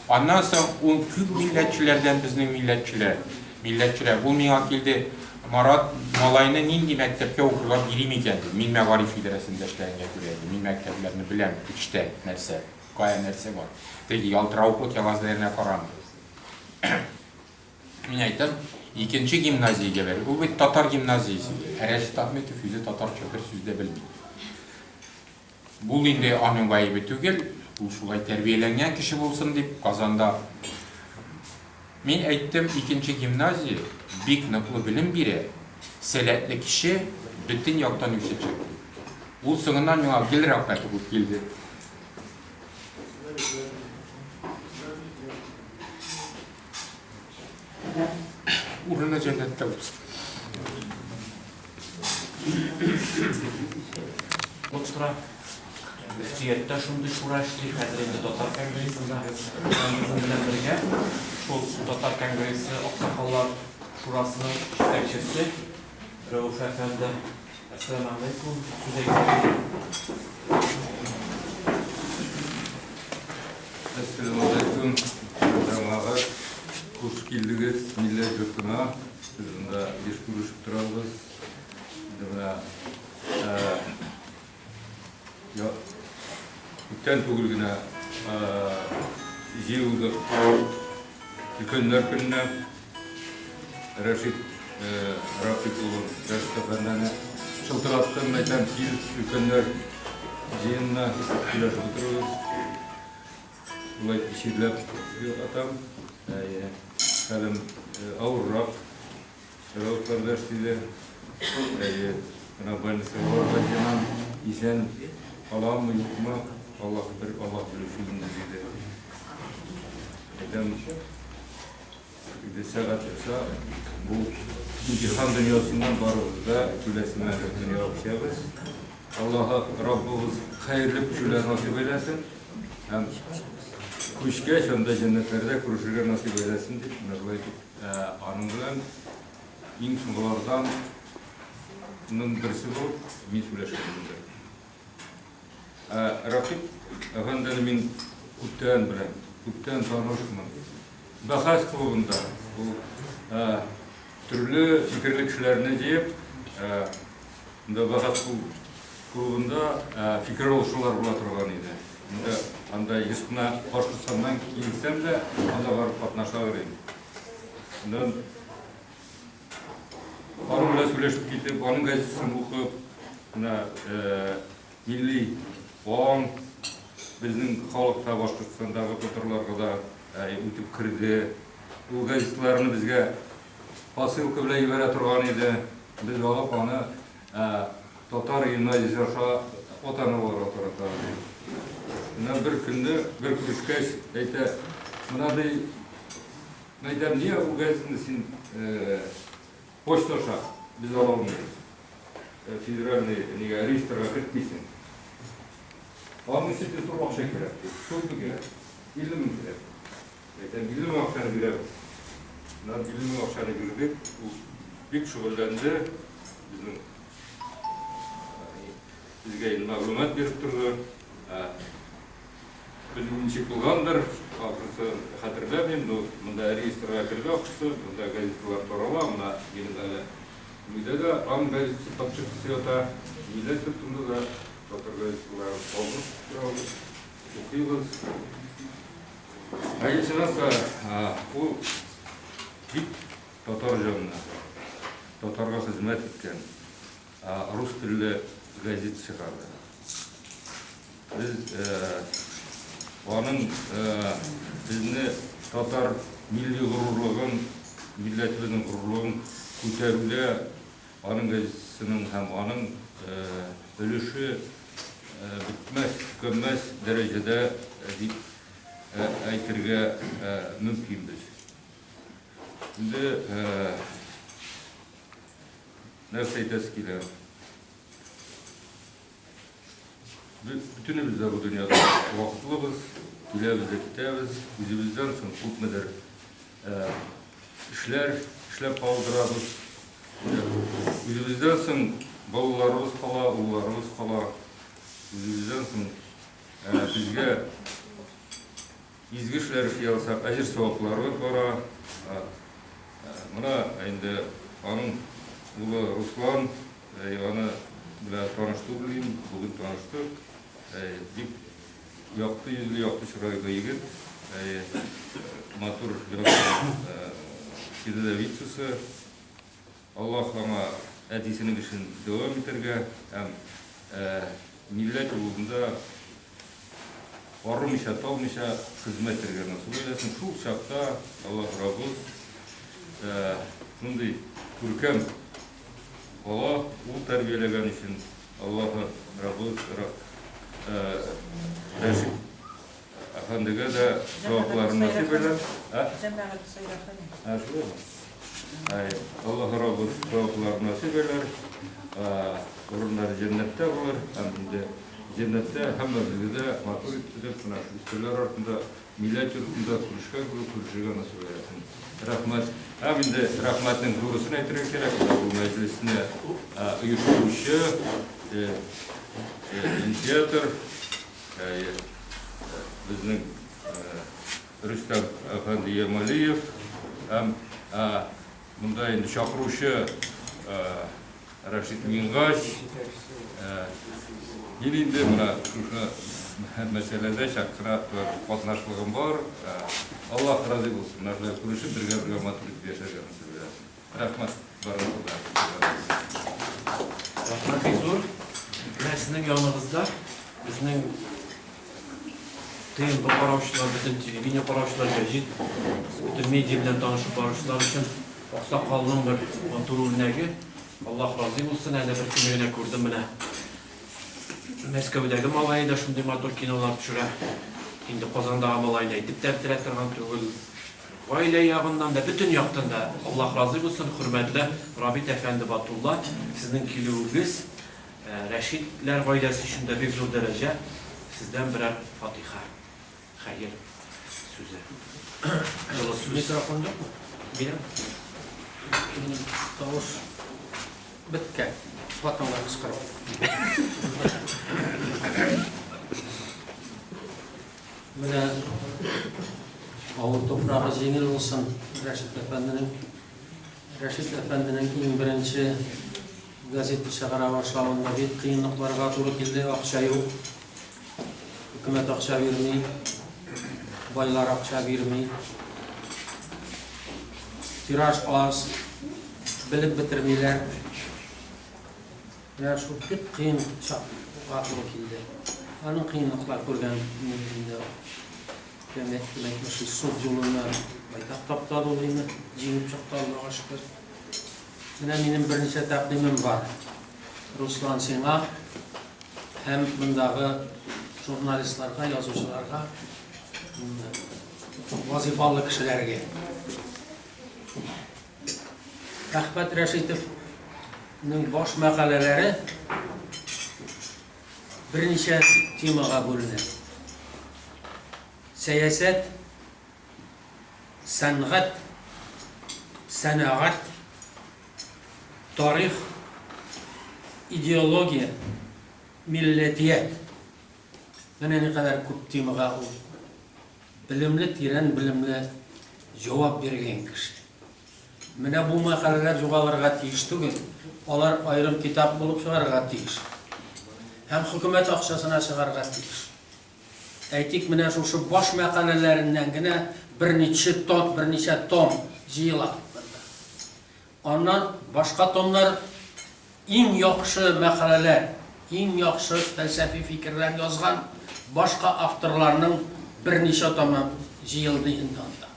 Аннан соң ул күп милләтчеләрдән безнең милләтчеләр, милләтчеләр. Ул миңа килде, Марат, малайны нинди мәктәпкә укырга бирим икән, ди. Мин мәгариф идарәсендә эшләгәнгә күрә инде, мин мәктәпләрне беләм, эчтә нәрсә, кая нәрсә бар. Теге ялтыравыклы кәгазьләренә карамый. Мин әйтәм, икенче гимназиягә бир. Ул бит татар гимназиясе. Ә Рәшит Ахметов үзе татарча бер сүз дә белми. Бул инде аның гаебе түгел, ул шулай тәрбияләнгән кеше булсын дип, Казанда. Мин әйттем, икенче гимназия бик ныклы белем бирә, сәләтле кеше бөтен яктан үсәчәк дип. Ул соңыннан миңа гел рәхмәт укып килде. Урыны җәннәттә булсын. Булып тора. Мөфтияттә шундый шура эшли, хәзер инде татар конгрессында һәм безнең белән бергә шул татар конгрессы аксакаллар шурасының җитәкчесе Рәүф әфәнде. Әссәламү алейкум. Сүз әйтә. Әссәламү алейкум, җәмәгать. Хуш килдегез милләт йортына. Без монда еш күрешеп торабыз. Инде менә күптән түгел генә җыелдык өлкәннәр көненә. Рәшит Рафик улы Рәшит әфәндене шылтыраттым, әйтәм, кил, өлкәннәр. җыенына сөйләшеп утырабыз. Шулай чирләп ятам. Әйе, хәлем авыррак. Рәүф кардәш диде. Әйе, менә больницага барырга җыенам. Исән каламмы, юкмы, Аллаһ бер Аллаһ белүче инде, диде. Әйтәм, инде сәгать чыкса, бу имтихан дөньясыннан барыбыз да киләсе мәңге дөньяга күчәбез. Аллаһы Раббыбыз хәерле күчүләр насыйп әйләсен һәм күчкәч анда җәннәтләрдә күрешергә насыйп әйләсен дип, менә шулай итеп, аның белән иң соңгылардан ның берсе булып мин сөйләшкән инде. Ә Рәкыйп әфәндене мин күптән беләм, күптән танышмын. Бәхәс клубында ул төрле фикерле кешеләрне җыеп, Монда Бәхәс клубында фикер алышулар була торган иде. Инде анда еш кына Башкортстаннан килсәм дә, анда барып катнаша идем. Шуннан аның белән сөйләшеп китеп, аның газетасын укып, менә милли аң безнең халыкта Башкортстандагы татарларга да үтеп керде. Ул газеталарны безгә посылка белән җибәрә торган иде. Без алып аны татар гимназиясе аша ата-аналарга тарата идек. Менә бер көнне, бер күрешкәч, әйтә, менә ди, әйтәм, нигә бу газетаны син почта аша без ала алмыйбыз? Федеральный нигә реестрга кертмисең? Аның өчен зур акча кирәк, ди. Күпме кирәк? 50 мең кирәк. Әйтәм, 50 мең акчаны бирәбез. Менә 50 мең акчаны бирдек. Ул бик шөгыльләнде. Безнең безгә инде мәгълүмат биреп торды. Белмим ничек булгандыр, ахрысы хәтерләмим, но монда реестрга керде ахрысы, монда газеталар тарала, менә минем әле өйдә дә аң газетасы подшипкасы ята, милләт йортында да татар газеталарын алдырып торабыз, укыйбыз. Әйе, чынлап та, ул бик татар җанлы, татарга хезмәт иткән, рус телле газет чыгарды. Без аның безне татар милли горурлыгын, милләтебезнең горурлыгын күтәрүдә аның газетасының һәм аның өлеше бетмәс, төкәнмәс дәрәҗәдә дип әйтергә мөмкинбез. Инде нәрсә әйтәсе килә? Бөтенебез дә бу дөньяда вакытлыбыз, киләбез дә китәбез. Үзебездән соң күпмедер эшләр эшләп калдырабыз. Үзебездән соң балаларыбыз кала, улларыбыз кала. Үзебездән соң безгә изге эшләр эшли алсак, әҗер-савапларыбыз бара. Менә инде аның улы Руслан, аны белән таныш түгел идем, бүген таныштык. Бик якты йөзле, якты чырайлы егет. Матур яраткан передовицасы. Аллаһ аңа әтисенең эшен дәвам итәргә һәм милләт юлында арымыйча, талмыйча хезмәт итәргә насыйп әйләсен. Шул чакта Аллаһ Раббыбыз шундый күркәм бала, ул тәрбияләгән өчен Аллаһы Раббыбыз Рәшит Әфәндегә дә савапларын насыйп әйләр. Ә? Җәмәгать Сайрахани. Ә, шулаймы? Әй, Аллаһ Раббыбыз савапларын насыйп әйләр. Урыннары җәннәттә булыр һәм инде җәннәттә һәммәбезгә дә матур итеп менә шул өстәлләр артында милләт йортында күрешкән кебек күрешергә насыйп әйләсен. Рәхмәт. Һәм инде рәхмәтнең зурысын әйтергә кирәк, бу мәҗлесне оештыручы, инициатор Әйе, безнең Рөстәм әфәнде Ямалиев һәм монда инде чакыручы Рәшит Мингач. Мин инде менә шушы мәсьәләдә чак кына катнашлыгым бар. Аллаһ разый булсын. Менә шулай күрешеп, бергә-бергә матур итеп яшәргә насыйп итсен. Рәхмәт барыгызга да. Рәхмәт бик зур. Менә сезнең яныгызда. Безнең ТНВ караучылар, бөтен телевидение караучылар, гәҗит, бөтен медиа белән танышып баручылар өчен аксакалның бер матур үрнәге. Аллаһ разый булсын, әле бер көнне генә күрдем менә. Мәскәүдәге малае да шундый матур кинолар төшерә. Инде Казандагы малайны әйтеп тә бетерә торган түгел. Гаилә ягыннан да, бөтен яктан да Аллаһ разый булсын, хөрмәтле Рабит әфәнде Батулла, сезнең килүегез Рәшитләр гаиләсе өчен дә бик зур дәрәҗә. Сездән берәр фатиха, хәер сүзе. Җылы сүз. Микрофон юкмы? Бирәм. Минем тавыш беткән. Хатынга кычкырып. Менә авыр туфрагы җиңел булсын Рәшит әфәнденең. Рәшит әфәнденең иң беренче газета чыгара башлавында бик кыенлыкларга туры килде, акча юк. Хөкүмәт акча бирми, байлар акча бирми. Тираж аз, белеп бетермиләр. Менә шул бик кыен чакка туры килде. Аның кыенлыклар күргән инде җәмгыять кем әйтмешли, суд юлыннан байтак таптады ул инде, җиңеп чыкты, Аллага шөкер. Менә минем берничә тәкъдимем бар. Руслан, сиңа һәм мондагы журналистларга, язучыларга, вазифалы кешеләргә. Әхмәт Рәшитовның баш мәкаләләре берничә темага бүленә. Сәясәт, сәнгать, сәнәгать, тарих, идеология, милләтият. Менә никадәр күп темага ул белемле, тирән белемле җавап биргән кеше. Менә бу мәкаләләр югалырга тиеш түгел, алар аерым китап булып чыгарга тиеш. Һәм хөкүмәт акчасына чыгарга тиеш. Әйтик, менә шушы баш мәкаләләреннән генә берничә том, берничә том җыела монда. Аннан башка томнар иң яхшы мәкаләләр, иң яхшы фәлсәфи фикерләр язган башка авторларның берничә томы җыелды инде анда.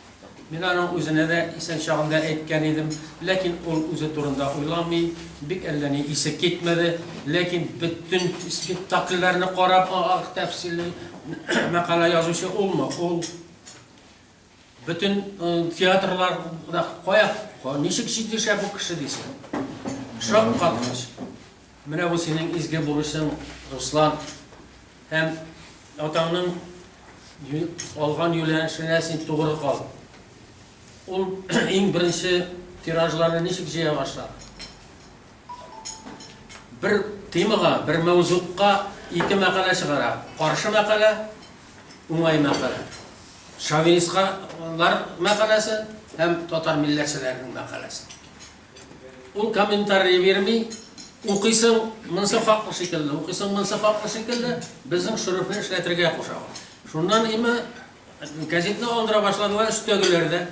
Мин аның үзенә дә исән чагында әйткән идем, ләкин ул үзе турында уйламый, бик әллә ни исе китмәде, ләкин бөтен спектакльләрне карап, тәфсилле мәкалә язучы улмы? Ул. Бөтен театрларда кая, ничек җитешә бу кеше дисең. Шаккаткыч. Менә бу синең изге бурычың, Руслан. Һәм атаңның алган юнәлешенә син тугры кал. Ул иң беренче тиражларны ничек җыя башлады? Бер темага, бер мәүзукка ике мәкалә чыгара. Каршы мәкалә, уңай мәкалә. Шовинистлар мәкаләсе һәм татар милләтчеләренең мәкаләсе. Ул комментарий бирми, укыйсың, монысы хаклы шикелле, укыйсың, монысы хаклы шикелле, безнең шөрефне эшләтергә куша ул. Шуннан име газетны алдыра башладылар өстәгеләр дә.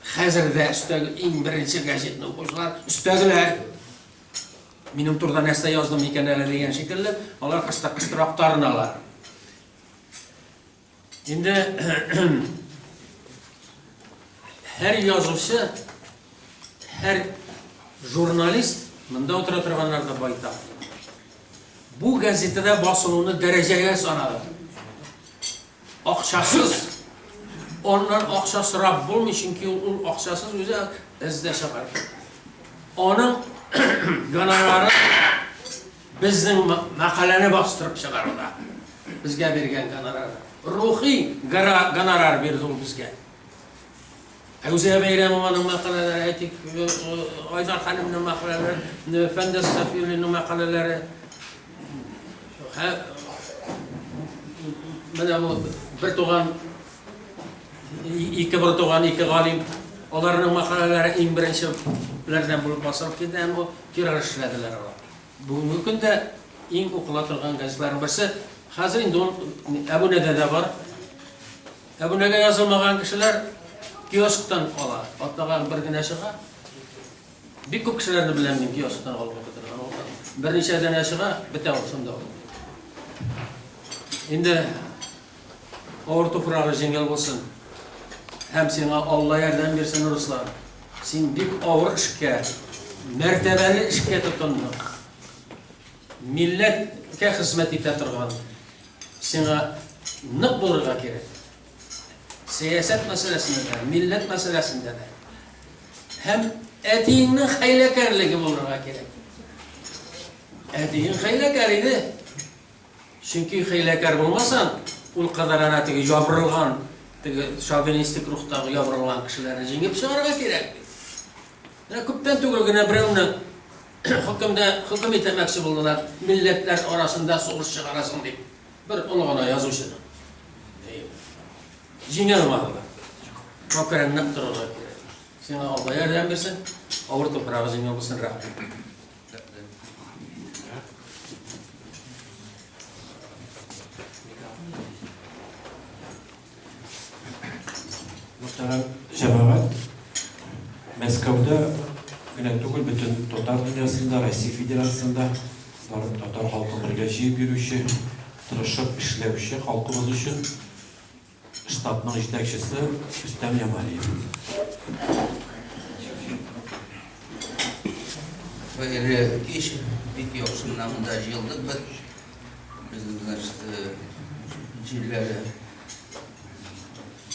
Хәзер дә өстәге иң беренче газетны укучылар өстәгеләр. Минем турыда нәрсә яздым икән әле дигән шикелле, алар кыштыр-кыштыр актарыналар. Инде һәр язучы, һәр журналист, монда утыра торганнар да байтак. Бу газетада басылуны дәрәҗәгә санады. Акчасыз, аннан акча сорап булмый, чөнки ул акчасыз үзе эздә чыгар. Аның гонорары безнең мәкаләне бастырып чыгаруда. Безгә биргән гонорары. Рухи гонорар бирде ул безгә. Әүзия Бәйрәмованың мәкаләләре, әйтик, Айдар ханымның мәкаләләре, Фәндәс Сафиуллинның мәкаләләре. Менә бу бер туган, ике бер туган, ике галим, аларның мәкаләләре иң беренчеләрдән булып басылып килде һәм бу тираж эшләделәр алар. Бүгенге көндә иң укыла торган газетларның берсе. Хәзер инде ул әбүнәдә дә бар. Әбүнәгә язылмаган кешеләр киосктан ала. Атнага бер генә чыга. Бик күп кешеләрне беләм мин киосктан алып укый торган. Берничә данә чыга, бетә ул шунда ук. Инде авыр туфрагы җиңел булсын. Һәм сиңа Алла ярдәм бирсен, Руслан. Син бик авыр эшкә, мәртәбәле эшкә тотындың. Милләткә хезмәт итә торган. Сиңа нык булырга кирәк. Сәясәт мәсьәләсендә дә, милләт мәсьәләсендә дә. Һәм әтиеңнең хәйләкәрлеге булырга кирәк. Әтиең хәйләкәр иде. Чөнки хәйләкәр булмасаң, ул кадәр әнә теге ябырылган, теге шовинистик рухтагы ябырылган кешеләрне җиңеп чыгарга кирәк бит. Менә күптән түгел генә берәүне хөкемдә хөкем итәмәкче булдылар, милләтләр арасында сугыш чыгарасың дип. Бер олы гына язучыны. Җиңә алмадылар. Шуңа күрә нык торырга кирәк. Сиңа Алла ярдәм бирсен, авыр туфрагы җиңел булсын, рәхмәт. Мөхтәрәм җәмәгать, Мәскәүдә генә түгел, бөтен татар дөньясында, Россия Федерациясендә бар татар халкын бергә җыеп йөрүче, тырышып эшләүче халкыбыз өчен штабның җитәкчесе Рөстәм Ямалиев. Хәерле кич, бик яхшы менә монда җыелдык без. Безнең, значит, җирләре,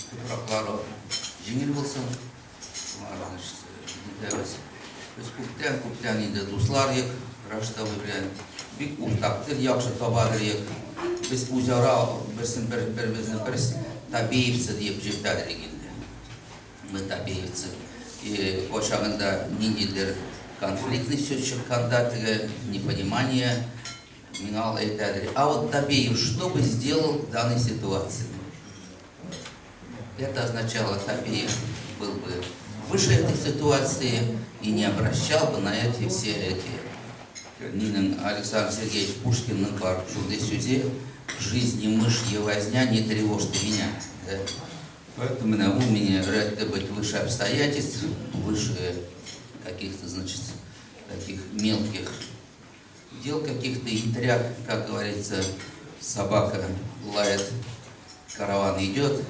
туфраклары җиңел булсын. Шуңа, значит, нитәбез. Без күптән, күптән инде дуслар ек, Рашид абый белән. Бик уртак тел яхшы табадыр ек. Без үзара берсен бер беребезне бер табеевцы диеп җиртәдер инде. Мы табеевцы. И кайчагында ниндидер конфликтный сүз чыкканда теге непонимание миңа ул әйтәдер. А вот Табеев что бы сделал в данной ситуации? Это означало, Табеев был бы выше этой ситуации и не обращал бы на эти все эти. Нинең Александр Сергеевич Пушкинның бар шундый сүзе: "В жизни мышья возня, не тревожь ты меня". Да? Поэтому менә ул мине өйрәтте быть выше обстоятельств, выше каких-то, значит, таких мелких дел, каких-то интриг, как говорится, собака лает, караван идет.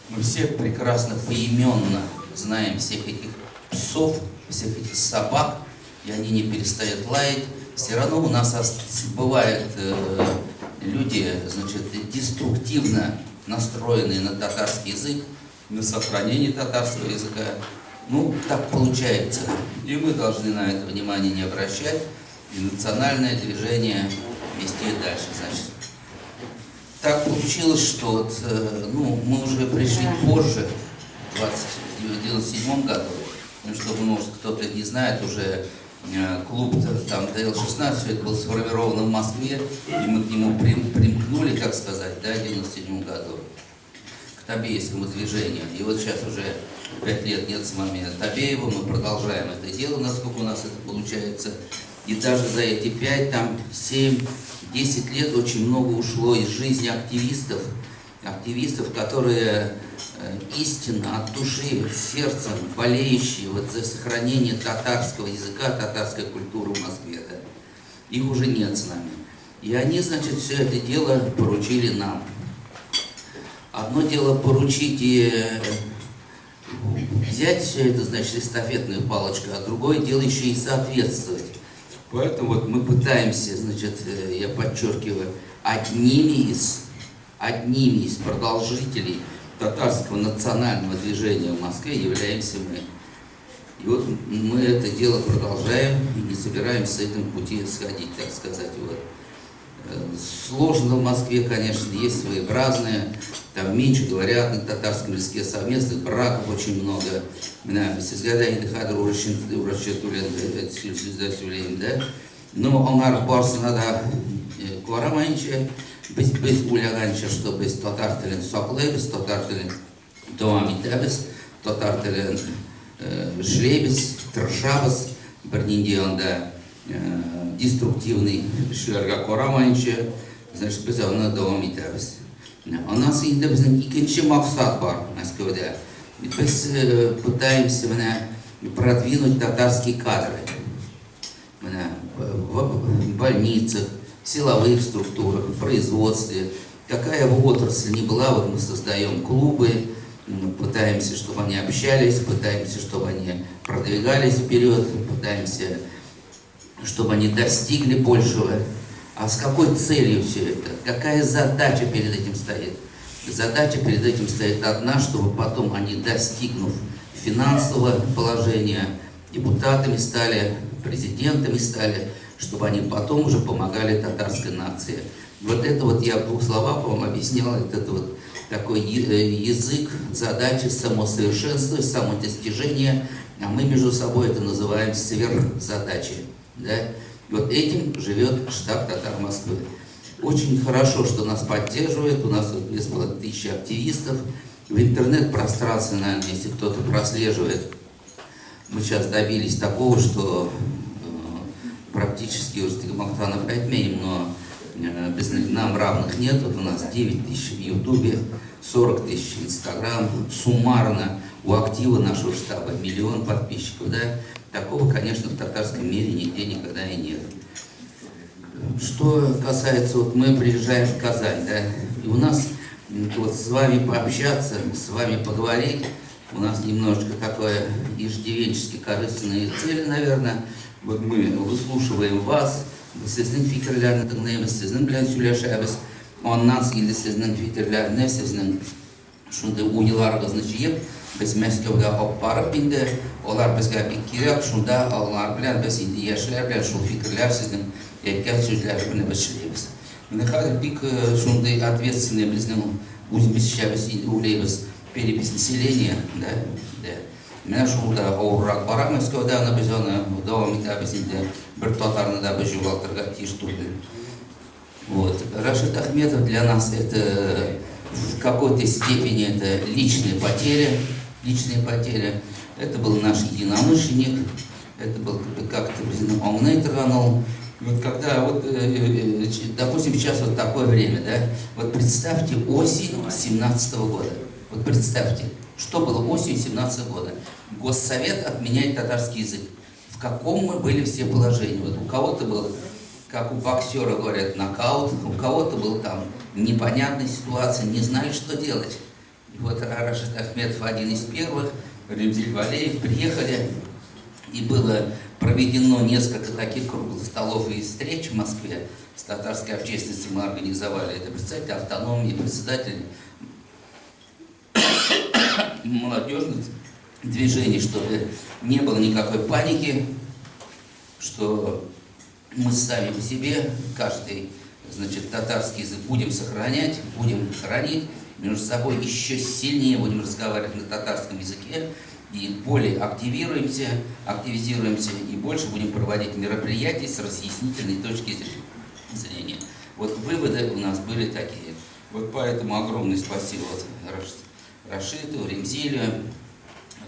Мы все прекрасно поименно знаем всех этих псов, всех этих собак, и они не перестают лаять. Все равно у нас бывают люди, значит, деструктивно настроенные на татарский язык, на сохранение татарского языка. Ну, так получается. И мы должны на это внимание не обращать, и национальное движение вести дальше. Значит, так получилось, что вот, ну, мы уже пришли позже, в 1997 году, ну, чтобы, может, кто-то не знает, уже клуб там ДЛ-16, все это было сформировано в Москве, и мы к нему примкнули, так сказать, да, в 1997 году, к Табеевскому движению. И вот сейчас уже 5 лет нет с вами Табеева, мы продолжаем это дело, насколько у нас это получается. И даже за эти 5, там, 7, 10 лет очень много ушло из жизни активистов, активистов, которые истинно, от души, сердцем болеющие вот за сохранение татарского языка, татарской культуры в Москве. Да. Их уже нет с нами. И они, значит, все это дело поручили нам. Одно дело поручить и взять все это, значит, эстафетную палочку, а другое дело еще и соответствовать. Поэтому вот мы пытаемся, значит, я подчеркиваю, одними из продолжителей татарского национального движения в Москве являемся мы. И вот мы это дело продолжаем и не собираемся с этим пути сходить, так сказать. Вот. Сложно в Москве, конечно, есть своеобразные, там меньше говорят на татарском языке, совместных браков очень много. Менә сезгә дә инде хәзер урысча сүзләр сөйлим, да? Но алар барысына да карамаенча, без уйлаганча, что без татар телен саклыйбыз, татар телен дәвам итәбез, татар телен эшләйбез, тырышабыз, бернинди анда деструктивный эшләргә карамаенча, значит, без аны дәвам итәбез. Аннан соң инде безнең икенче максат бар Мәскәүдә. Без пытаемся менә продвинуть татарские кадры. Менә в больницах, в силовых структурах, в производстве. Какая бы отрасль ни была, вот мы создаем клубы, мы пытаемся, чтобы они общались, пытаемся, чтобы они продвигались вперед, пытаемся, чтобы они достигли большего. А с какой целью все это? Какая задача перед этим стоит? Задача перед этим стоит одна, чтобы потом они, достигнув финансового положения, депутатами стали, президентами стали, чтобы они потом уже помогали татарской нации. Вот это вот я в двух словах вам объяснял, это вот такой язык задачи самосовершенства, самодостижения, а мы между собой это называем сверхзадачи. Да? Вот этим живет штаб Татар Москвы. Очень хорошо, что нас поддерживают, у нас вот 2500 активистов. В интернет-пространстве, наверное, если кто-то прослеживает, мы сейчас добились такого, что практически Мактанов отменим, но без нам равных нет. Вот у нас 9 тысяч в Ютубе, 40 тысяч в Инстаграм. Суммарно у актива нашего штаба 1 миллион подписчиков. Да? Такого, конечно, в татарском мире нигде никогда и нет. Что касается, вот мы приезжаем в Казань, да, и у нас вот с вами пообщаться, с вами поговорить, у нас немножечко такое иждивенчески корыстные цели, наверное. Вот мы выслушиваем вас, сезнең фикерләрне тыңлыйбыз, сезнең белән сөйләшәбез. Аннан инде сезнең фикерләрне, сезнең шундый уйларыгызны җыеп, без Мәскәүгә алып барып инде, алар безгә бик кирәк, шунда алар белән без инде яшьләр белән шул фикерләр сезнең әйткән сүзләр белән без эшлибез. Менә хәзер бик шундый ответственный безнең үзебезчә без инде уйлыйбыз, перепись населения, да, да. Менә шул да авыррак бара Мәскәүдә, аны без аны дәвам итәбез инде, бер татарны да без югалтырга тиеш түгел. Вот. Рашид Ахметов для нас это в какой-то степени это личные потери, личные потери. Это был наш единомышленник, это был как-то аңлый торган ул. Вот когда, вот, допустим, сейчас вот такое время, да, вот представьте осень 17-го года, вот представьте, что было осенью 17-го года. Госсовет отменяет татарский язык. В каком мы были все положении? Вот у кого-то был, как у боксера говорят, нокаут, у кого-то был там непонятная ситуация, не знали, что делать. И вот Рашид Ахметов один из первых, Ремзиль Валеев приехали, и было проведено несколько таких круглых столов и встреч в Москве с татарской общественностью. Мы организовали это председатель автономии, председатель молодежных движений, чтобы не было никакой паники, что мы сами по себе, каждый, значит, татарский язык будем сохранять, будем хранить, между собой еще сильнее будем разговаривать на татарском языке, и более активируемся, активизируемся, и больше будем проводить мероприятий с разъяснительной точки зрения. Вот выводы у нас были такие. Вот поэтому огромное спасибо вот Рашиду, Ремзилю,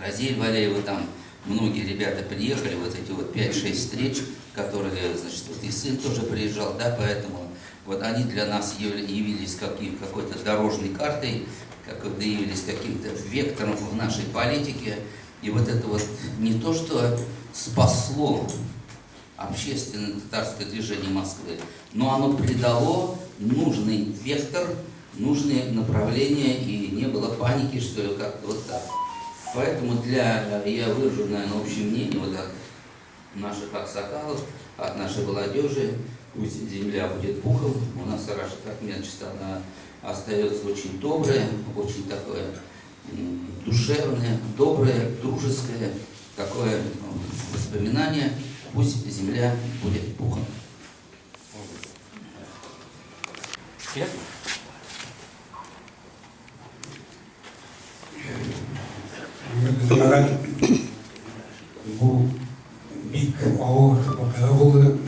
Разиль Валееву, там многие ребята приехали, вот эти вот 5-6 встреч, которые, значит, вот и сын тоже приезжал, да, поэтому вот они для нас явились какой-то дорожной картой, как явились каким-то вектором в нашей политике. И вот это вот не то, что спасло общественное татарское движение Москвы, но оно придало нужный вектор, нужное направление, и не было паники, что как-то вот так. Поэтому я выражу, наверное, общее мнение вот от наших аксакалов, от нашей молодежи, пусть земля будет пухом, у нас Рашид Ахметович остается очень доброе, очень такое душевное, доброе, дружеское такое воспоминание. Пусть земля будет пухом. Бу бик авыр вакыйга булды,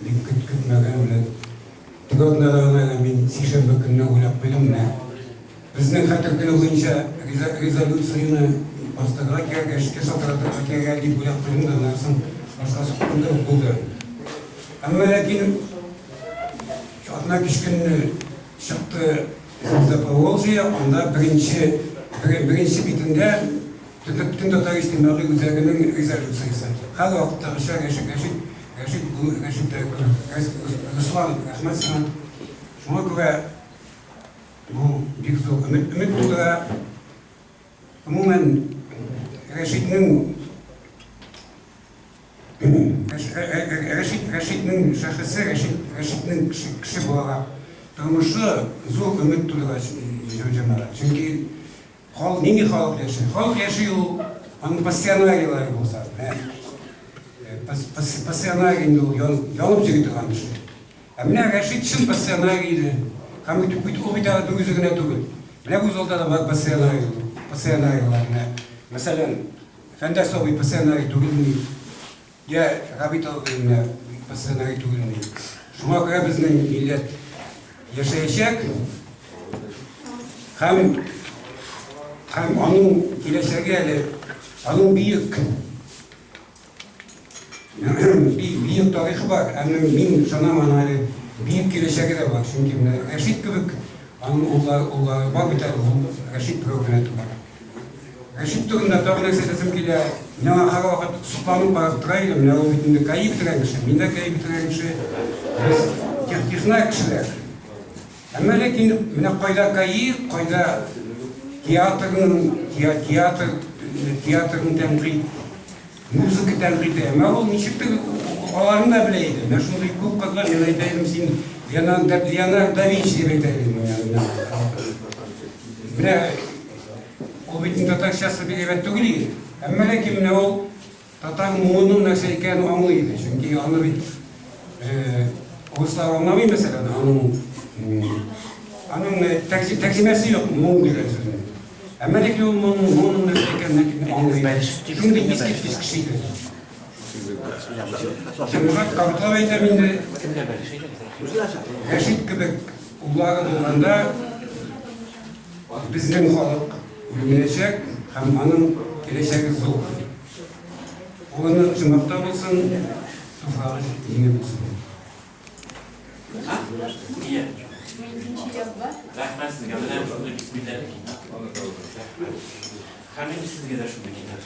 бик көтмәгән белән. Теге атнада гына мин сишәмбе көнне уйлап куйдым менә. Безнең хәтер көне буенча резолюцияне бастырырга кирәк, эшкә шалтыратырга кирәк дип уйлап куйдым да, аннан соң башкасы күңелдә булды. Әмма ләкин атна кич көнне чыкты Звезда Поволжья, анда беренче беренче битендә Бөтен татар иҗтимагый үзәгенең резолюциясе. Һәрвакыттагыча Рәшит Рәшит Рәшит Рәшит Руслан рәхмәт сиңа. Шуңа күрә Бу бик зур өмет, өмет тудыра. Гомумән, Рәшитнең Рәшит, Рәшитнең шәхесе, Рәшит, Рәшитнең кеше, кеше буларак тормышы зур өмет тудыра җәмәгать. Чөнки хал, нинди халык яши? Халык яши ул, аның пассионарийлары булса. Менә пассионарий инде ул янып йөри торган кеше. Ә менә Рәшит чын пассионарий иде. Һәм бит ул бит әле берүзе генә түгел. Менә бу залда да бар пассионарий, пассионарийлар менә. Мәсәлән, Фәндәс абый пассионарий түгелмени? Йә Рабит абый менә пассионарий түгелмени? Шуңа күрә безнең милләт яшәячәк һәм һәм аның киләчәге әле аның бөек Бөек тарихы бар, әмма мин ышанам, аның әле бөек киләчәге дә бар. Чөнки менә Рәшит кебек аның уллары, уллары бар бит әле, ул Рәшит берәү генә түгел. Рәшит турында тагын нәрсә әйтәсем килә. Мин аңа һәрвакыт сокланып карап тора идем. Менә ул бит инде КАИ бетергән кеше, мин дә КАИ бетергән кеше. Без технарь кешеләр. Әмма ләкин менә кайда КАИ, кайда театрның, театр, театрның тәнкыйть, музыка тәнкыйте. Әмма ул ничектер аларны да белә иде. Менә шундый күп кызлар, мин әйтә идем, син Леонардо, Леонардо да Винчи дип әйтә идем мин аны. Менә ул бит татарчасы бик әйбәт түгел иде. Әмма ләкин менә ул Татар моңының нәрсә икәнен аңлый иде, чөнки аны бит урыслар аңламый, мәсәлән, аның аның тәрҗемәсе юк моң дигән сүзнең. Әмма ләкин ул моңның моңның нәрсә икәнен аңлый иде. Шундый искиткеч кеше иде. Җәмәгать, кабатлап әйтәм инде, Рәшит кебек уллары булганда безнең халык үлмәячәк һәм аның киләчәге зур. Урыны оҗмахта булсын, туфрагы җиңел булсын. Рәхмәт сезгә. Менә шундый бисмилләле китап. Рәхмәт. Һәм инде сезгә дә шундый китап.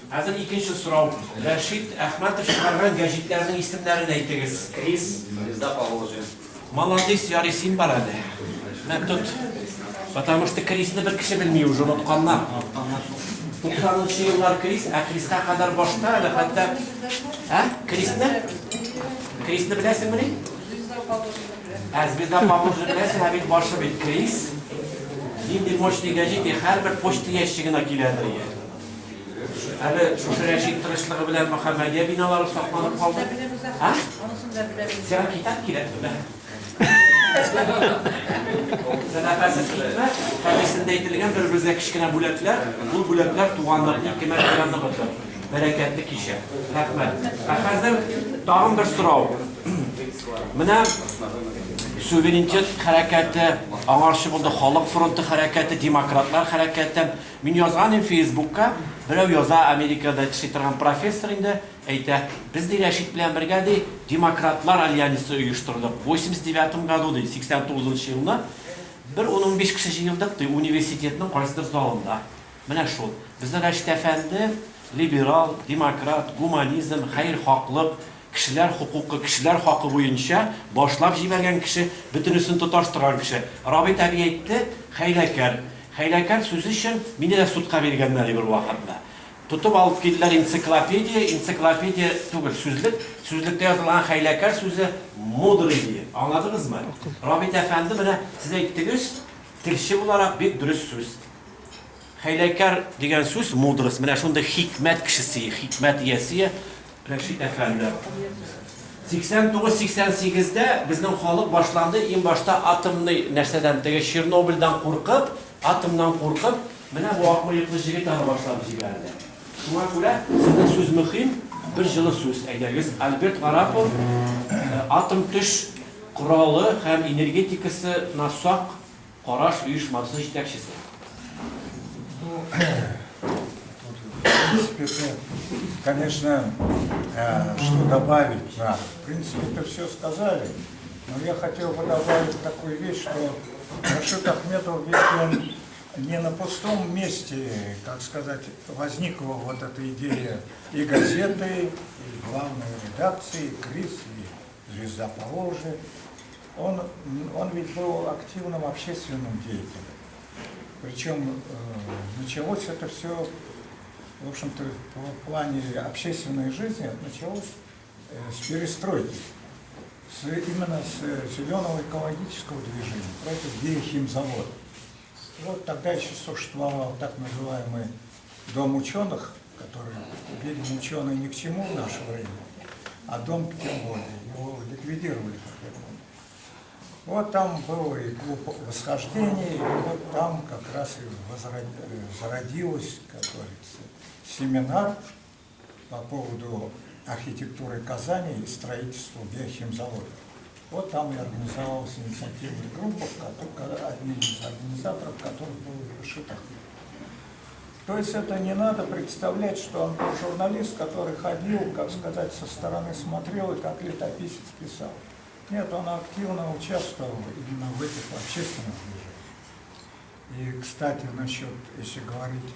Хәзер икенче сорау. Рәшит Әхмәтов чыгарган гәҗитләрнең исемнәрен әйтегез. Крис, Звезда Поволжья. Молодец, ярый син бар әле. Менә тот. Потому что Крисны бер кеше белми уже, онытканнар. 90 нчы еллар Крис, ә Криска кадәр башта әле хәтта. Ә? Крисны? Крисны беләсеңмени? Ә Звезда Поволжья беләсең, ә бит башы бит Крис. Нинди мощный гәҗит, һәрбер почта ящигына киләдер. Әле шушы Рәшит тырышлыгы белән Мөхәммәдия биналары сакланып калды. А? Сиңа китап кирәк түгел. Сәдакасыз китмә. Хәдисендә әйтелгән бер-беребезгә кечкенә бүләкләр, ул бүләкләр туганлыкны ике мәртәбә ныгытыр. Бәрәкәтле кичә. Рәхмәт. Ә хәзер тагын бер сорау. Менә суверенитет хәрәкәте, аңарчы булды халык фронты хәрәкәте, демократлар хәрәкәте. Мин язган идем фейсбукка, берәү яза, Америкада эшли торган профессор инде, әйтә, без ди Рәшит белән бергә ди демократлар альянсы оештырдык, в 89 году ди, 89 нчы елны, бер ун-унбиш кеше җыелдык ди, университетның кайсыдыр залында. Менә шул. Безнең Рәшит әфәнде либерал, демократ, гуманизм, хәерхаклык, кешеләр хокукы, кешеләр хакы буенча башлап җибәргән кеше, бөтенесен тоташтырган кеше. Рабит әби әйтте, хәйләкәр. Хәйләкәр сүзе өчен мине дә судка биргәннәр бер вакытны. Тотып алып килделәр энциклопедия, энциклопедия түгел, сүзлек, сүзлектә язылган хәйләкәр сүзе мудрый ди. Аңладыгызмы? Рабит әфәнде, менә сез әйттегез, телче буларак бик дөрес сүз. Хәйләкәр дигән сүз мудрость, менә шундый хикмәт кешесе, хикмәт иясе. Рәшит әфәнде. 89-88 дә безнең халык башланды, иң башта атомный нәрсәдән, теге Чернобыльдан куркып, атомнан куркып, менә бу ак мыеклы җегет аны башлап җибәрде. Шуңа күрә сезнең сүз мөһим, бер җылы сүз, әйдәгез, Альберт Гарапов, атом-төш коралы һәм энергетикасына сак Караш оешмасы җитәкчесе. Ну, в принципе, конечно, что добавить надо. В принципе, это все сказали, но я хотел бы добавить такую вещь, что Рашид Ахметов, ведь он не на пустом месте, как сказать, возникла вот эта идея и газеты, и главной редакции, и КРИС, и «Звезда Поволжья». Он ведь был активным общественным деятелем. Причем началось это все, в общем-то, в плане общественной жизни, это началось с перестройки, именно с зеленого экологического движения против биохимзавода. Вот тогда еще существовал так называемый дом ученых, который, видимо, ученые ни к чему в наше время, а дом тем более, его ликвидировали, как я помню. Вот там был и клуб восхождений, и вот там как раз и зародилась, как говорится, семинар по поводу архитектуры Казани и строительства биохимзавода. Вот там и организовалась инициативная группа, одним из организаторов которых был Рашид Ахметов. То есть это не надо представлять, что он был журналист, который ходил, как сказать, со стороны смотрел и как летописец писал. Нет, он активно участвовал именно в этих общественных движениях. И, кстати, насчет, если говорить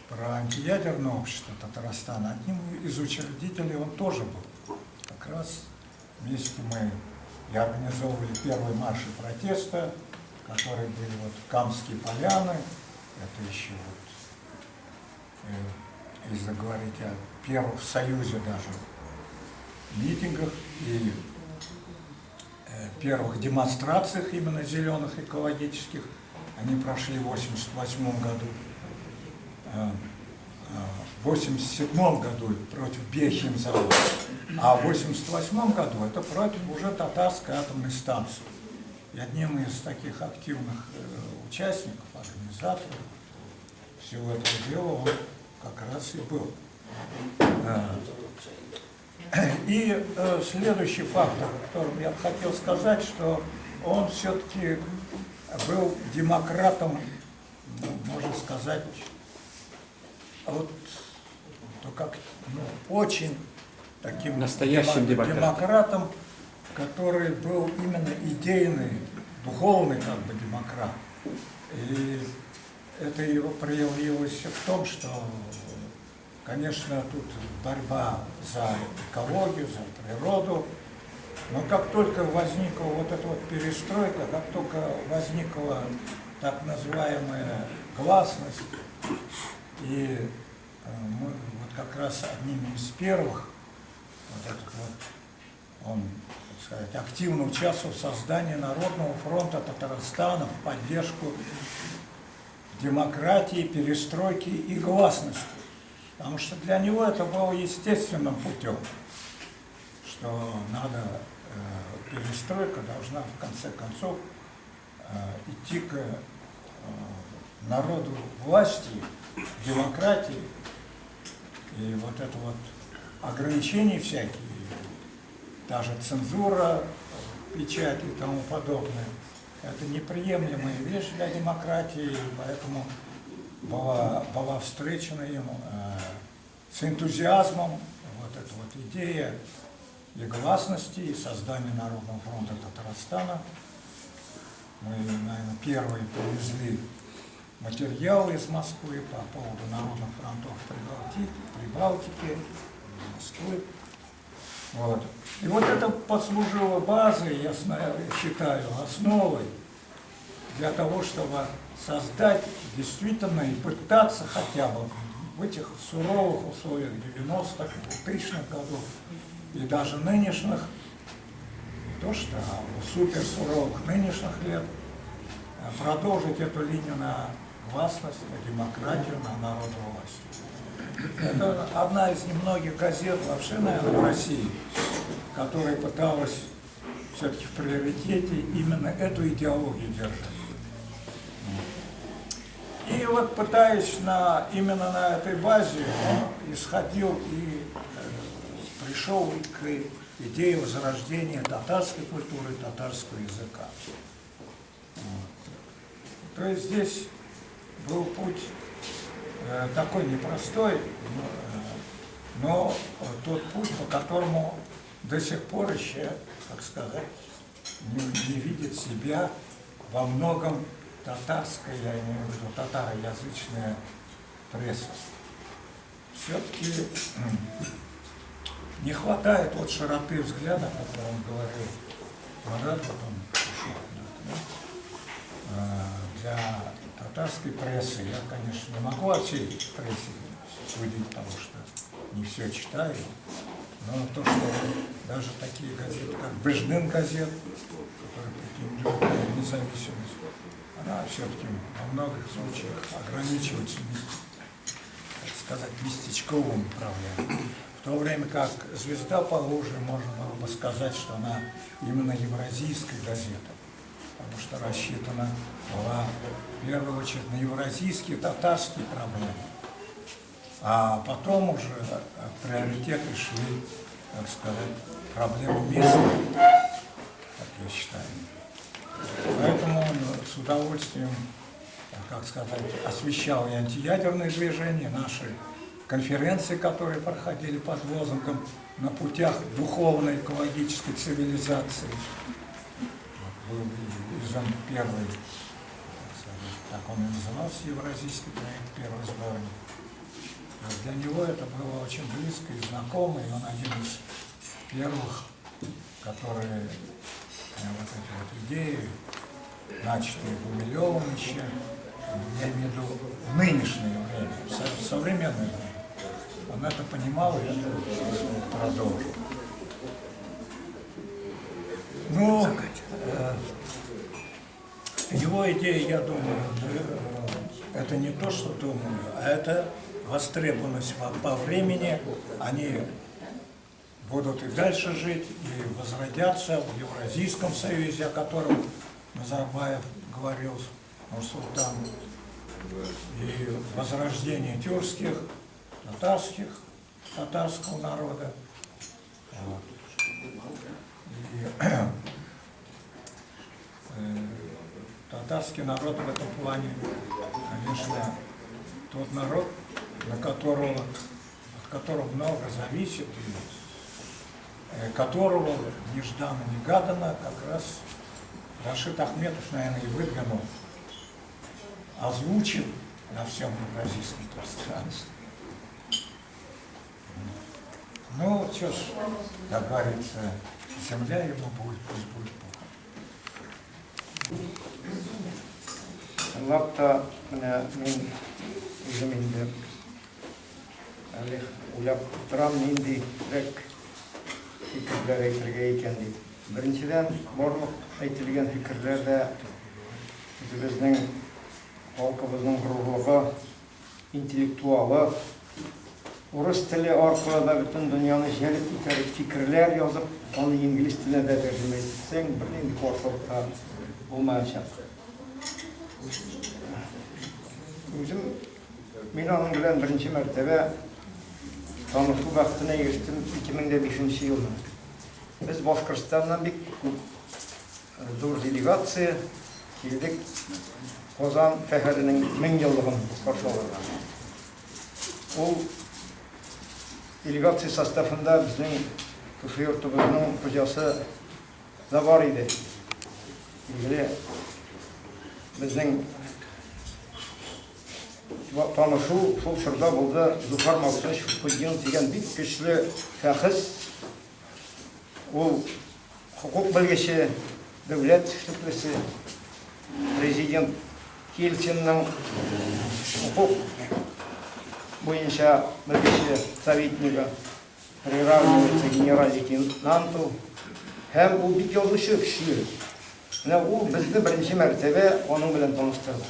про антиядерное общество Татарстана, одним из учредителей он тоже был. Как раз вместе мы и организовывали первые марши протеста, которые были вот в Камские поляны. Это еще вот, если говорить о первых в Союзе даже митингах и первых демонстрациях именно зеленых экологических, они прошли в 1988 году. В 1987 году против биохимзавода, а в 1988 году это против уже татарской атомной станции. И одним из таких активных участников, организаторов всего этого дела он как раз и был. И следующий фактор, о котором я бы хотел сказать, что он все-таки был демократом, ну, можно сказать, вот, то как, ну, очень таким настоящим демократом, который был именно идейный, духовный как бы демократ. И это его проявилось в том, что, конечно, тут борьба за экологию, за природу, но как только возникла вот эта вот перестройка, как только возникла так называемая гласность, и мы вот как раз одними из первых, вот этот вот, он, так сказать, активно участвовал в создании Народного фронта Татарстана в поддержку демократии, перестройки и гласности. Потому что для него это было естественным путем, что надо, перестройка должна в конце концов идти к народу власти, демократии, и вот это вот ограничения всякие, даже цензура, печать и тому подобное, это неприемлемая вещь для демократии, и поэтому была встречена им с энтузиазмом вот эта вот идея и гласности, и создания Народного фронта Татарстана. Мы, наверное, первые привезли материалы из Москвы по поводу народных фронтов Прибалтики, Москвы. Вот. И вот это послужило базой, я считаю, основой для того, чтобы создать действительно и пытаться хотя бы в этих суровых условиях 90-х, 2000-х годов и даже нынешних, не то что, а суперсуровых нынешних лет, продолжить эту линию на гласность, на демократию, на народовласть. Это одна из немногих газет вообще, наверное, в России, которая пыталась все-таки в приоритете именно эту идеологию держать. И вот пытаясь именно на этой базе, он исходил и пришел к идее возрождения татарской культуры, татарского языка. Вот. То есть здесь был путь такой непростой, но тот путь, по которому до сих пор еще, так сказать, не видит себя во многом татарская, я имею в виду татароязычная пресса. Все-таки не хватает вот широты взгляда, о котором говорил Марат, вот он ушел куда-то, да? Для татарской прессы я, конечно, не могу о всей прессе судить, потому что не все читаю, но то, что даже такие газеты, как «Беждын» газет, которая претендует на независимость, она все-таки во многих случаях ограничивается, так сказать, местечковым правлением. В то время как «Звезда по луже», можно было бы сказать, что она именно евразийская газета, потому что рассчитана была в первую очередь на евразийские, татарские проблемы. А потом уже приоритеты шли, так сказать, проблемы местные, как я считаю. Поэтому он с удовольствием, как сказать, освещал и антиядерное движение, наши конференции, которые проходили под лозунгом «На путях духовной экологической цивилизации». Вот был издан первый, так он и назывался, Евразийский проект, первый сборник. Для него это было очень близко и знакомо, и он один из первых, которые вот эти вот идеи, начатые Гумилевым еще, я имею в виду в нынешнее время, в современное время. Он это понимал и это продолжил. Ну, его идея, я думаю, это не то, что думаю, а это востребованность по времени. Они будут и дальше жить, и возродятся в Евразийском союзе, о котором Назарбаев говорил, Нурсултан, и возрождение тюркских, татарских, татарского народа. Вот. И татарский народ в этом плане, конечно, тот народ, на которого, от которого много зависит, и которого нежданно-негаданно как раз Рашид Ахметов, наверное, и выдвинул, озвучил на всем евразийском пространстве. Ну, что ж, как говорится, земля ему будет, пусть будет пухом. Чынлап та, менә мин үзем инде әле уйлап торам, ниндирәк фикерләр әйтергә икән дип. Беренчедән, барлык әйтелгән фикерләр дә үзебезнең халкыбызның горурлыгы, интеллектуалы, урыс теле аркылы да бөтен дөньяны җәлеп итәрлек фикерләр язып, аны инглиз теленә дә тәрҗемә итсәң, бернинди каршылык та булмаячак. Үзем мин аның белән беренче мәртәбә танышу бәхетенә ирештем 2005 елда. Без Башкортстаннан бик күп зур делегация килдек Казан шәһәренең 1000 еллыгын каршы алырга. Ул делегация составында безнең шушы йортыбызның хуҗасы да бар иде. Билгеле, безнең танышу шул чорда булды. Зуфар Максутович Фәтхетдинов дигән бик көчле шәхес. Ул хокук белгече, дәүләт эшлеклесе, президент Ельцинның хокук буенча белгече, советнигы, приравнивается генерал-лейтенанту. Һәм ул бик язучы көчле. Менә ул безне беренче мәртәбә аның белән таныштырды.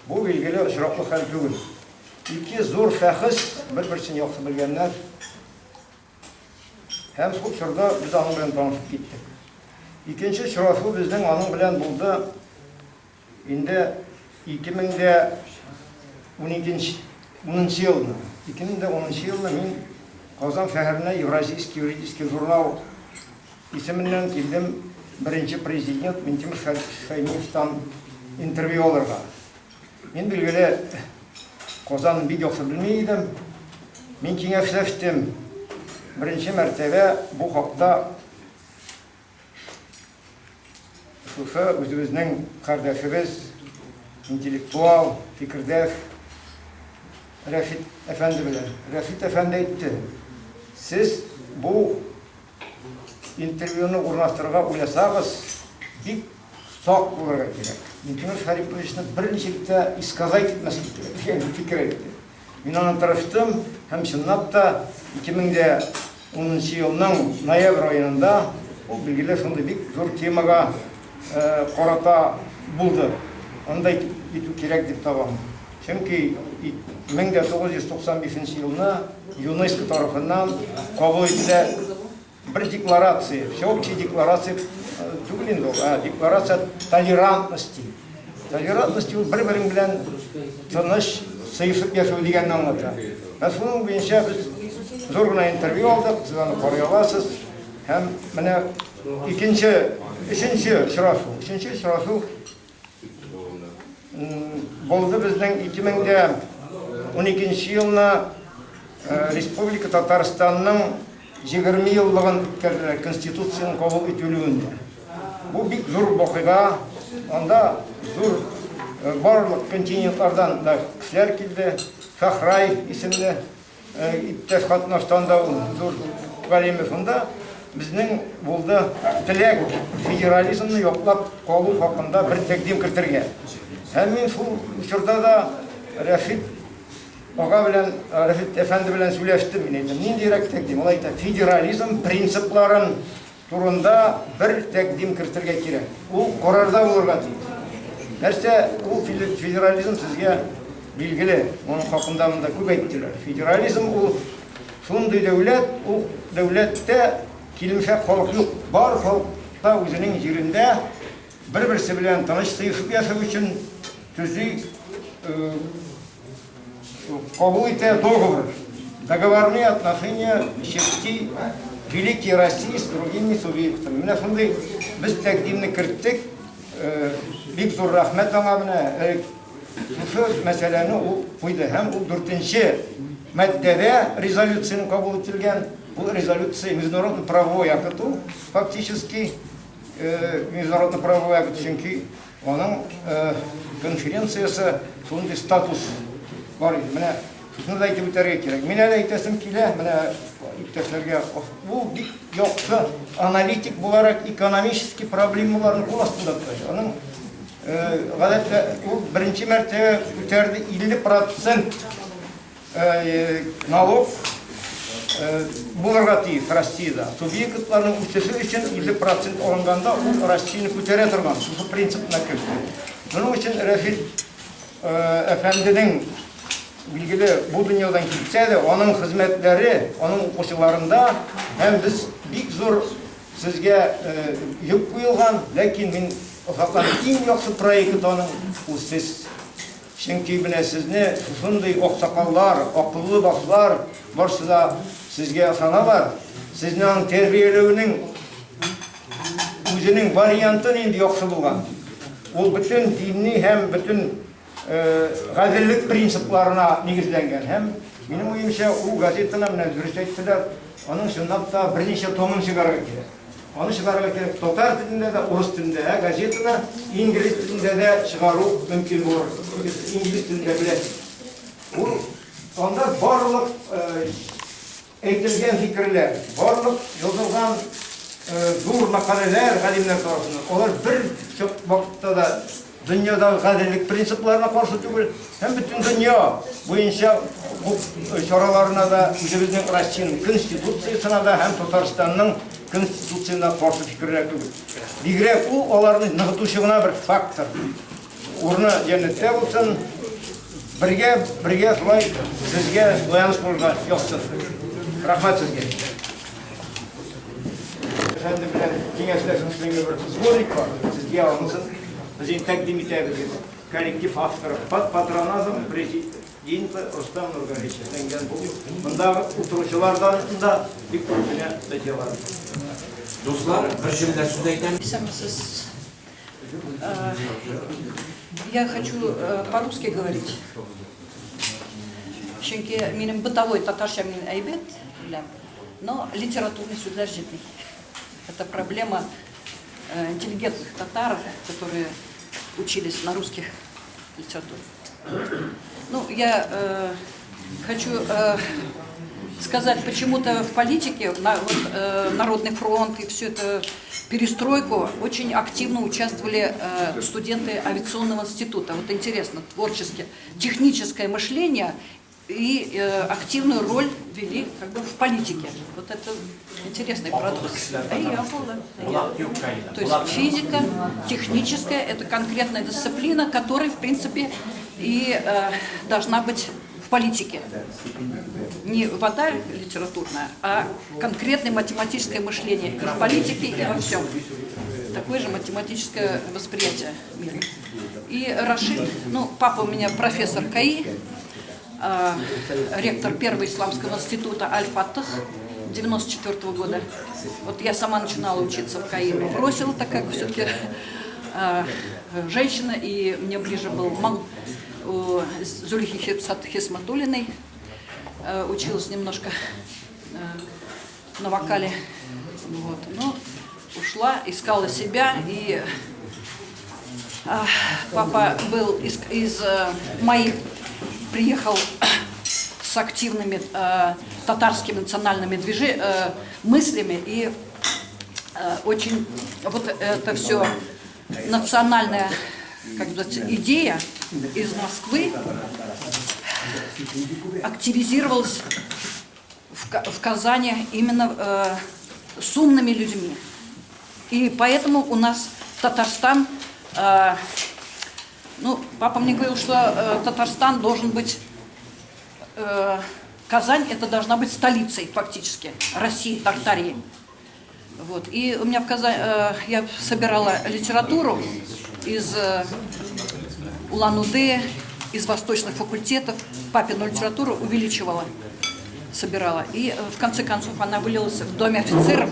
Бу билгеле очраклы хәл түгел. Ике зур шәхес бер-берсен яхшы белгәннәр. Һәм шул чорда без аның белән танышып киттек. Икенче очрашу безнең аның белән булды инде 2012 10 елны. 2010 елны мин Казан шәһәренә Евразийский юридический журнал исеменнән килдем беренче президент Минтимер Шаймиевтан интервью алырга. Мин, билгеле, Казанны бик яхшы белми идем. Мин киңәшләштем. Беренче мәртәбә бу хакта шушы үзебезнең кардәшебез, интеллектуал, фикердәш Рәшит әфәнде белән. Рәшит әфәнде әйтте, сез бу интервьюны урнаштырырга уйласагыз, бик сак булырга кирәк. Минтимер Шәриповичны берничек тә исказать итмәскә кирәк дигән фикер әйтте. Мин аны тырыштым һәм чынлап та 2010 нчы елның ноябрь аенда ул билгеле шундый бик зур темага карата булды. Андай итү кирәк дип табам. Чөнки 1995 нче елны ЮНЕСКО тарафыннан кабул ителә Бер декларация, всеобщая декларация түгел инде ул, ә декларация толерантности. Толерантность ул бер-берең белән тыныч, сыешып яшәү дигәнне аңлата. Ә шуның буенча без зур гына интервью алдык, сез аны карый аласыз. Һәм менә икенче, өченче очрашу, өченче очрашу Булды безнең 2012 елны Республика Татарстанның 20 еллыгын үткәрделәр, Конституцияның кабул ителүендә. Бу бик зур вакыйга. Анда зур барлык континентлардан да кешеләр килде. Фәхрай исемле Иптәш катнаштан да ул зур галиме шунда безнең булды теләк федерализмны яклап калу хакында бер тәкъдим кертергә. Һәм мин шул чорда да Рәшит ага белән, Рәшит әфәнде белән сөйләштем. Мин әйтәм, ниндирәк тәкъдим? Ул әйтә, федерализм принципларын турында бер тәкъдим кертергә кирәк. Ул карарда булырга тиеш. Нәрсә ул федерализм сезгә билгеле. Моның хакында монда күп әйттеләр. Федерализм ул шундый дәүләт, ул дәүләттә килемчәк халык юк. Бар халык та үзенең җирендә бер-берсе белән тыныч сыешып яшәү өчен төзи Кабул итә договор. Договорные отношения части Великой России с другими субъектами. Менә шундый без тәкъдимне керттек. Бик зур рәхмәт аңа менә шушы мәсьәләне ул куйды һәм ул дүртенче маддәдә резолюцияне кабул ителгән. Бу резолюция международный правовой акт ул фактически международный правовой акт, чөнки Аның конференциясе шундый статус бар иде. Менә шуны да әйтеп үтәргә кирәк. Мин әле әйтәсем килә, менә иптәшләргә, ул бик яхшы аналитик буларак экономический проблемаларны кул астында тота. Аның гадәттә ул беренче мәртәбә күтәрде 50 процент Налог булырга тиеш Россиядә. Субъектларның үсеше өчен 50 процент алынганда ул Россияне күтәрә торган шушы принципны кертте. Моның өчен Рәфит әфәнденең билгеле бу дөньядан китсә дә, аның хезмәтләре аның укучыларында һәм без бик зур сезгә йөк куелган, ләкин мин озаклап иң яхшы проекты аның ул сез. Чөнки менә сезне шушындый аксакаллар, акыллы башлар барсы да сезгә ышаналар. Сезне аның тәрбияләүнең үзенең варианты нинди яхшы булган. Ул бөтен динни һәм бөтен гаделлек принципларына нигезләнгән. Һәм минем уемча, ул газетаны менә дөрес әйттеләр, аның чынлап та берничә томын чыгарырга кирәк. Аны чыгарырга кирәк татар телендә дә, урыс телендә дә, газетаны инглиз телендә дә чыгару мөмкин булыр. Инглиз телендә беләсез. Ул анда барлык әйтелгән фикерләр, барлык язылган зур мәкаләләр галимнәр тарафыннан, алар бер вакытта да Дөньядагы гаделлек принципларына каршы түгел һәм бөтен дөнья буенча хокук чараларына да, үзебезнең Россиянең Конституциясенә дә һәм Татарстанның Конституциясенә каршы фикерләр түгел. Бигрәк ул аларны ныгытучы гына бер фактор. Урыны җәннәттә булсын. Бергә, бергә шулай сезгә таяныч булырга язсын. Рәхмәт сезгә. Әфәнде белән киңәшләшеп эшләнгән бер сборник бар. Сезгә анысын без инде тәкъдим итәбез инде. Коллектив авторов под патронажем президента Рустам Нургалиевича эшләнгән бу. Мондагы утыручылардан да бик күп кенә статьялар. Дуслар, бер җөмлә сүз әйтәм. Исәнмесез. Я хочу по-русски говорить. Чөнки минем бытовой татарча мин әйбәт беләм. Но литературный сүзләр җитми. Это проблема интеллигентных татар, которые учились на русских литературе. Ну, я э, хочу э, сказать, почему-то в политике, вот, Народный фронт и всю эту перестройку очень активно участвовали студенты авиационного института. Вот интересно, творчески, техническое мышление и активную роль вели как бы в политике. Вот это интересный парадокс. То есть физика, техническая, это конкретная дисциплина, которая, в принципе, и должна быть в политике. Не вода литературная, а конкретное математическое мышление и в политике, и во всем. Такое же математическое восприятие мира. И Рашид, ну, папа у меня профессор КАИ, ректор Первого исламского института Аль-Фатах 94 года. Вот я сама начинала учиться в КАИ, но бросила, так как все-таки женщина, и мне ближе был мам у Зулихи Хисматуллиной. Училась немножко на вокале. Вот. Но ушла, искала себя, и папа был из моих, приехал с активными татарскими национальными мыслями, и очень вот это все национальная, как бы, идея из Москвы активизировалась в Казани именно с умными людьми. И поэтому у нас Татарстан, ну, папа мне говорил, что Татарстан должен быть, Казань это должна быть столицей фактически России, Тартарии. Вот. И у меня в Казани, я собирала литературу из Улан-Удэ, из восточных факультетов, папину литературу увеличивала, собирала. И в конце концов она вылилась в Доме офицеров,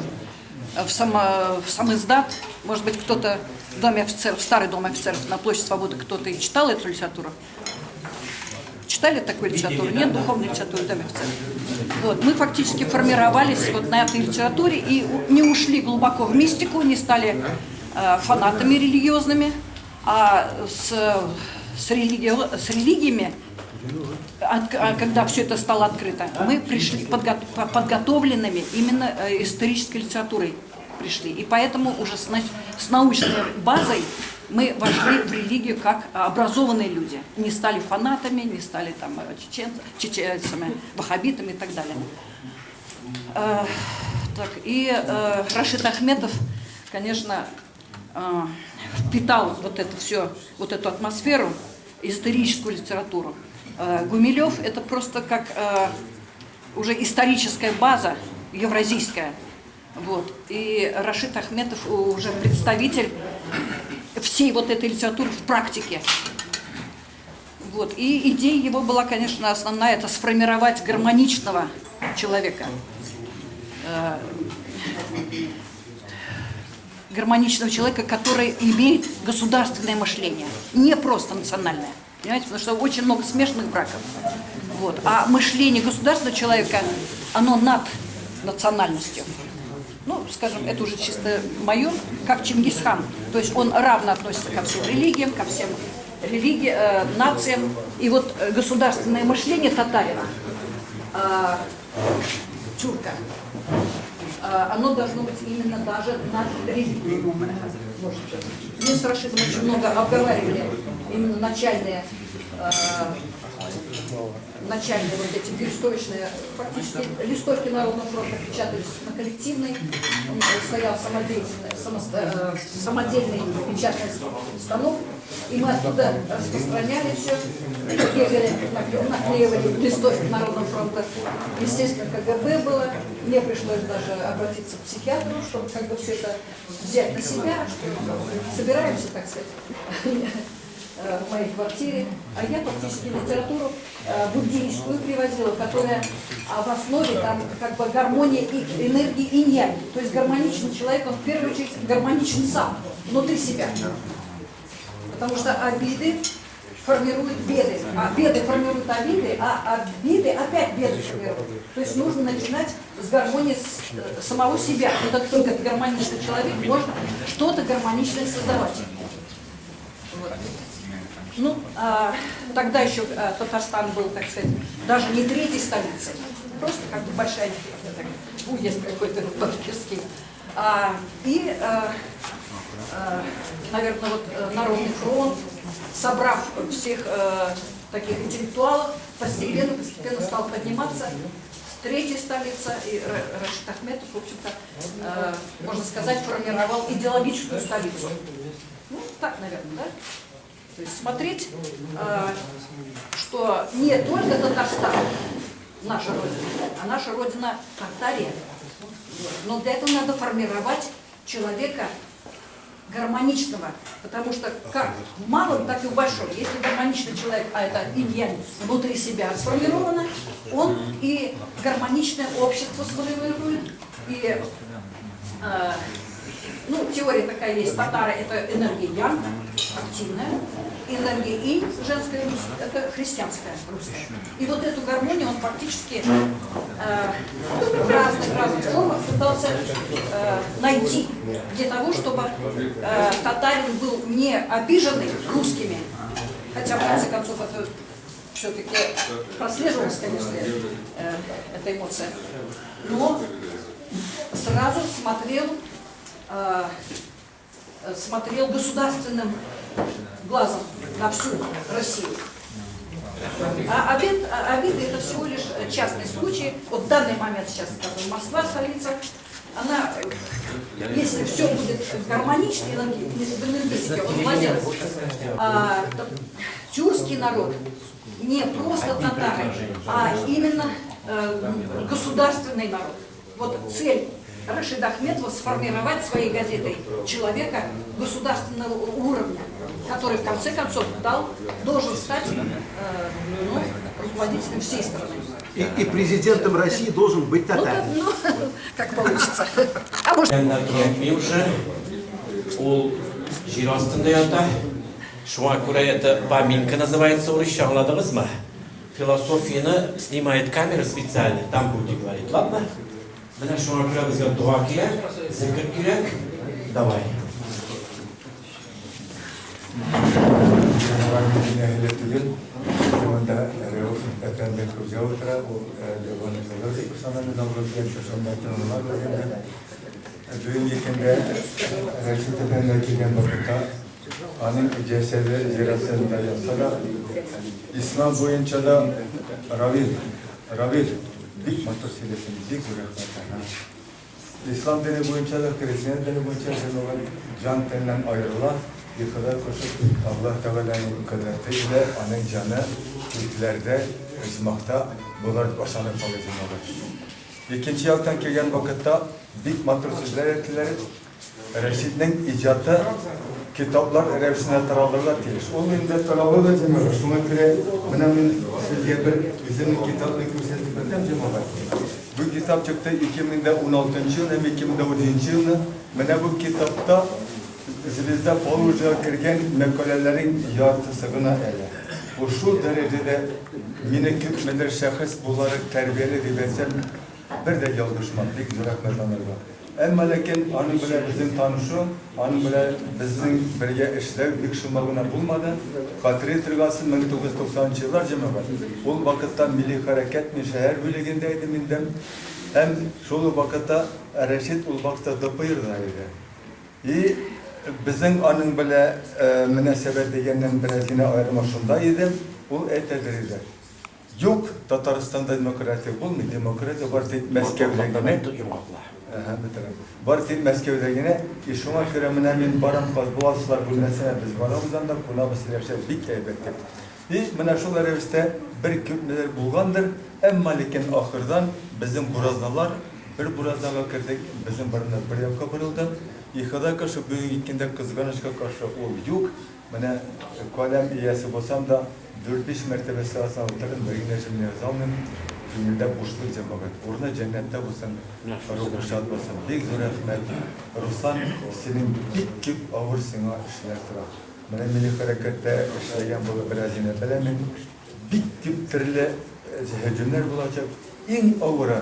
в самиздат. Может быть, кто-то в Доме офицеров, старый Дом офицеров на площади Свободы, кто-то и читал эту литературу. Читали такую литературу? Нет, духовной литературы в Доме офицеров. Вот. Мы фактически формировались вот на этой литературе и не ушли глубоко в мистику, не стали фанатами религиозными, а с религиями, когда все это стало открыто, мы пришли подготовленными именно исторической литературой пришли. И поэтому уже с научной базой мы вошли в религию как образованные люди. Не стали фанатами, не стали там чеченцами, ваххабитами и так далее. Так, и Рашид Ахметов, конечно, впитал вот это все, вот эту атмосферу, историческую литературу. Гумилев — это просто как уже историческая база евразийская. Вот. И Рашид Ахметов уже представитель всей вот этой литературы в практике. Вот. И идея его была, конечно, основная — это сформировать гармоничного человека. Гармоничного человека, который имеет государственное мышление, не просто национальное. Понимаете, потому что очень много смешанных браков. Вот. А мышление государственного человека, оно над национальностью. Ну, скажем, это уже чисто мое, как Чингисхан. То есть он равно относится ко всем религиям, ко всем нациям. И вот государственное мышление татарина, тюрка, оно должно быть именно даже над религией. Мы с Рашидом очень много обговаривали именно начальные вот эти перестроечные, фактически листовки Народного фронта печатались на коллективной, стоял самодельный печатный станок, и мы оттуда распространяли все, бегали, наклеивали листовки Народного фронта. Естественно, КГБ было, мне пришлось даже обратиться к психиатру, чтобы как бы все это взять на себя, что собираемся, так сказать, в моей квартире. А я фактически литературу буддийскую привозила, которая в основе там как бы гармония и энергии инь-янь. То есть гармоничный человек, он в первую очередь гармоничен сам, внутри себя. Потому что обиды формируют беды, а беды формируют обиды, а обиды опять беды формируют. То есть нужно начинать с гармонии самого себя. Вот как только гармоничный человек может что-то гармоничное создавать. Вот. Ну, а, тогда еще а, Татарстан был, так сказать, даже не третьей столицей, просто как бы большая, так, уезд какой-то башкирский. А, и, а, а, наверное, вот э, Народный фронт, собрав всех а, таких интеллектуалов, постепенно, постепенно стал подниматься с третьей столицы, и Рашид Ахметов, в общем-то, э, можно сказать, формировал идеологическую столицу. Ну, так, наверное, да? То есть смотреть, э, что не только Татарстан наша родина, а наша родина Татария. Но для этого надо формировать человека гармоничного, потому что как в малом, так и в большом. Если гармоничный человек, а это инь внутри себя сформировано, он и гармоничное общество сформирует, и э, ну, теория такая есть, татары это энергия ян, активная, энергия инь, женская, это христианская, русская. И вот эту гармонию он фактически э, в разных, разных формах пытался э, найти для того, чтобы э, татарин был не обиженный русскими, хотя в конце концов это все-таки прослеживалась, конечно, э, эта эмоция, но сразу смотрел, э, смотрел государственным глазом на всю Россию. А обид, а обиды это всего лишь частный случай. Вот в данный момент сейчас, скажем, Москва столица, она, если все будет гармонично, в энергетике, он молодец. А, тюркский народ не просто татары, а именно э, государственный народ. Вот цель Рашида Ахметова сформировать своей газетой человека государственного уровня, который в конце концов дал, должен стать э, ну, руководителем всей страны. И, и президентом России должен быть татарин. Ну, ну, как получится. А может... уже ул җир астында ята. Шуңа күрә это поминка называется урысча, аңладыгызмы? Философияны снимает камера специально, там будете говорить, ладно? Менә шуңа күрә безгә дога кирәк, зикер кирәк. Давай. Әһеле түгел, монда Рәүф әфәнде Хуҗа утыра, ул Леван философ сананы дәүләт шушында тыңлар белгәндә. Бүгенге көндә Рәшит әфәнде килгән вакытта аның җәсәде җир астында ятса да, ислам буенча да Равил, Равил, бик матур сөйләсең, бик зур рәхмәт сиңа. Ислам дине буенча да, христиан дине буенча җәмәгать җан тәннән аерыла, и Ходай кушып, Аллаһ Тәгаләнең кодрәте илә аның җаны күкләрдә, оҗмахта булыр дип ышанып калыйк, җәмәгать. Икенче яктан килгән вакытта бик матур сүзләр әйттеләр. Рәшитнең иҗаты китаплар рәвешенә таралырга тиеш. Ул инде таралды да, җәмәгать. Шуңа күрә менә мин сезгә бер үземнең китапны күрсәтеп үтәм, җәмәгать. Бу китап чыкты 2016 елны һәм 2017 елны. Менә бу китапта Звезда Поволжьега кергән мәкаләләрнең яртысы гына әле. Бу шул дәрәҗәдә мине күпмедер шәхес буларак тәрбияли дип әйтсәм, бер дә ялгышмам. Бик зур рәхмәт анарга. Әмма ләкин аның белән безнең танышу, аның белән безнең бергә эшләү бик шома гына булмады. Хәтери торгансыз, 1990 нчы еллар, җәмәгать. Ул вакытта милли хәрәкәт мин шәһәр бүлегендә идем инде. Һәм шул ук вакытта Рәшит ул вакытта ДПРда иде. И безнең аның белән мөнәсәбәт дигәннән бераз генә аерма шунда иде, ул әйтәдер иде, Юк, Татарстанда демократия булмый, демократия бары тик Мәскәүдә генә. Әһә, бетерәм. Бары тик Мәскәүдә генә. И шуңа күрә менә мин барам Хасбулатовлар бүлмәсенә, без барабыз анда, кунабыз, сөйләшәбез, бик әйбәт дип. И менә шул рәвештә бер күпмедер булгандыр, әмма ләкин ахырдан безнең буразналар, бер буразнага кердек, безнең борыннар бер якка борылды. И Ходай каршы, бүгенге көндә кызганычка каршы ул юк. Менә каләм иясе булсам да, дүрт-биш мәртәбә сәгатьсен утырдым, бер генә җөмлә яза алмыйм. Күңелдә бушлык, җәмәгать. Урыны җәннәттә булсын, рухы шат булсын. Бик зур рәхмәт. Руслан, синең бик күп авыр сиңа эшләр тора. Менә милли хәрәкәттә эшләгән булып бераз генә беләм мин. Бик күп төрле һөҗүмнәр булачак. Иң авыры,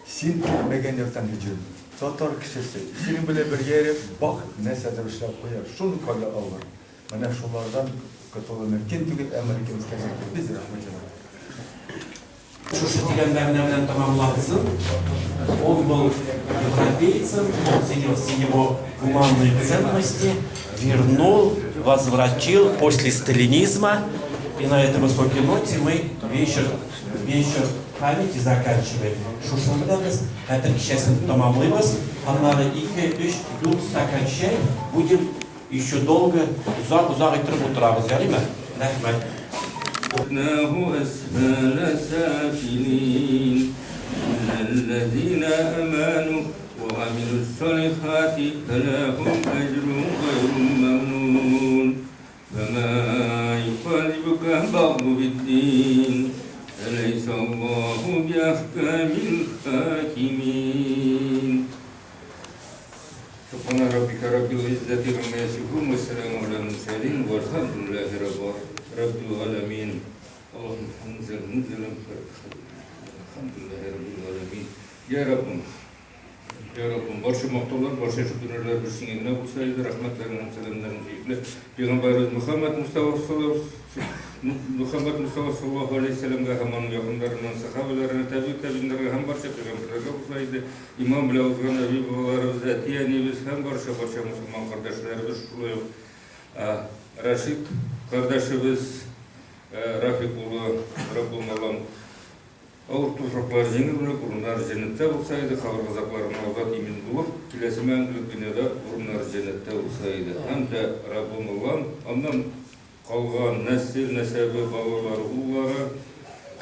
син көтмәгән яктан һөҗүм. Татар кешесе, синең белән бергә йөреп, бак, нәрсәдер эшләп куяр. Шуның кадәр авыр. Менә шулардан. котылу мөмкин түгел, әмма ләкин үткәргән без рәхмәт җәмәгать. Шушы дигән мәгънә белән тәмамлансын. Он был европейцем, он ценил все его гуманные ценности, вернул, возвратил после сталинизма. И на этой высокой ноте мы вечер, вечер памяти заканчиваем. Шушының белән без хәтер кичәсен тәмамлыйбыз. Аннары 2, 3, 4 стакан чәй будем еще долго, озак-озак иттереп утырабыз, ярыймы? Рәхмәт. أسفل سافلين إلا الذين آمنوا وعملوا الصالحات فلهم أجر غير ممنون فما يكذبك بعد بالدين أليس الله بأحكم الحاكمين سبحان ربك رب العزة عما يصفون والسلام على المرسلين والحمد لله رب العالمين اللهم انزل نزلا الحمد لله رب العالمين يا رب Я Раббым, барча мактаулар, барча шөкерләр бер сиңа генә булса иде, рәхмәтләрең һәм сәламнәрең сөекле пәйгамбәребез Мөхәммәд Мустафа Мөхәммәд Мустафа саллаллаһу алейһи ва сәлләмгә һәм аның якыннарыннан сахабаларына, тәби тәбиннәргә һәм барча пәйгамбәрләргә булса иде. Иман белән узган әби бабаларыбыз, әти әниебез һәм барча барча мусульман кардәшләребез, шулай ук Рашид кардәшебез Рафик улы Раббым Аллам Авыр туфраклар җиңел булып, урыннары җәннәттә булса иде, кабер газапларыннан азат имин булып, киләсе мәңгелек дөньяда урыннары җәннәттә булса иде. Һәм дә Раббым Аллам, аннан калган нәсел, нәсәбе, балалары, уллары,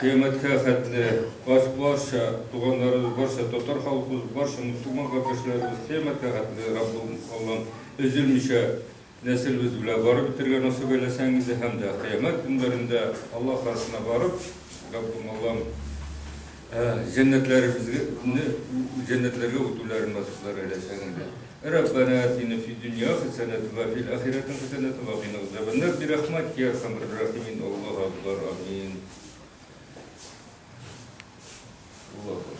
кыямәткә хәтле баш барча туганнарыбыз, барча татар халкыбыз, барча мусулман кардәшләребез кыямәткә хәтле Раббым Аллам өзелмичә Нәселебез белән барып бетәргә насыйп әйләсәң иде һәм дә кыямәт көннәрендә Аллаһ каршына барып, Раббым Аллам, җәннәтләребезне, җәннәтләргә үтүләрен насыйплар әйләсәң иде. Раббана атина фид дөнья хәсәнәтен ва фил ахирәти хәсәнәтен ва кина газабаннар бирахматика я архамар рахимин. Аллаһу акбар. Амин. Аллаһу.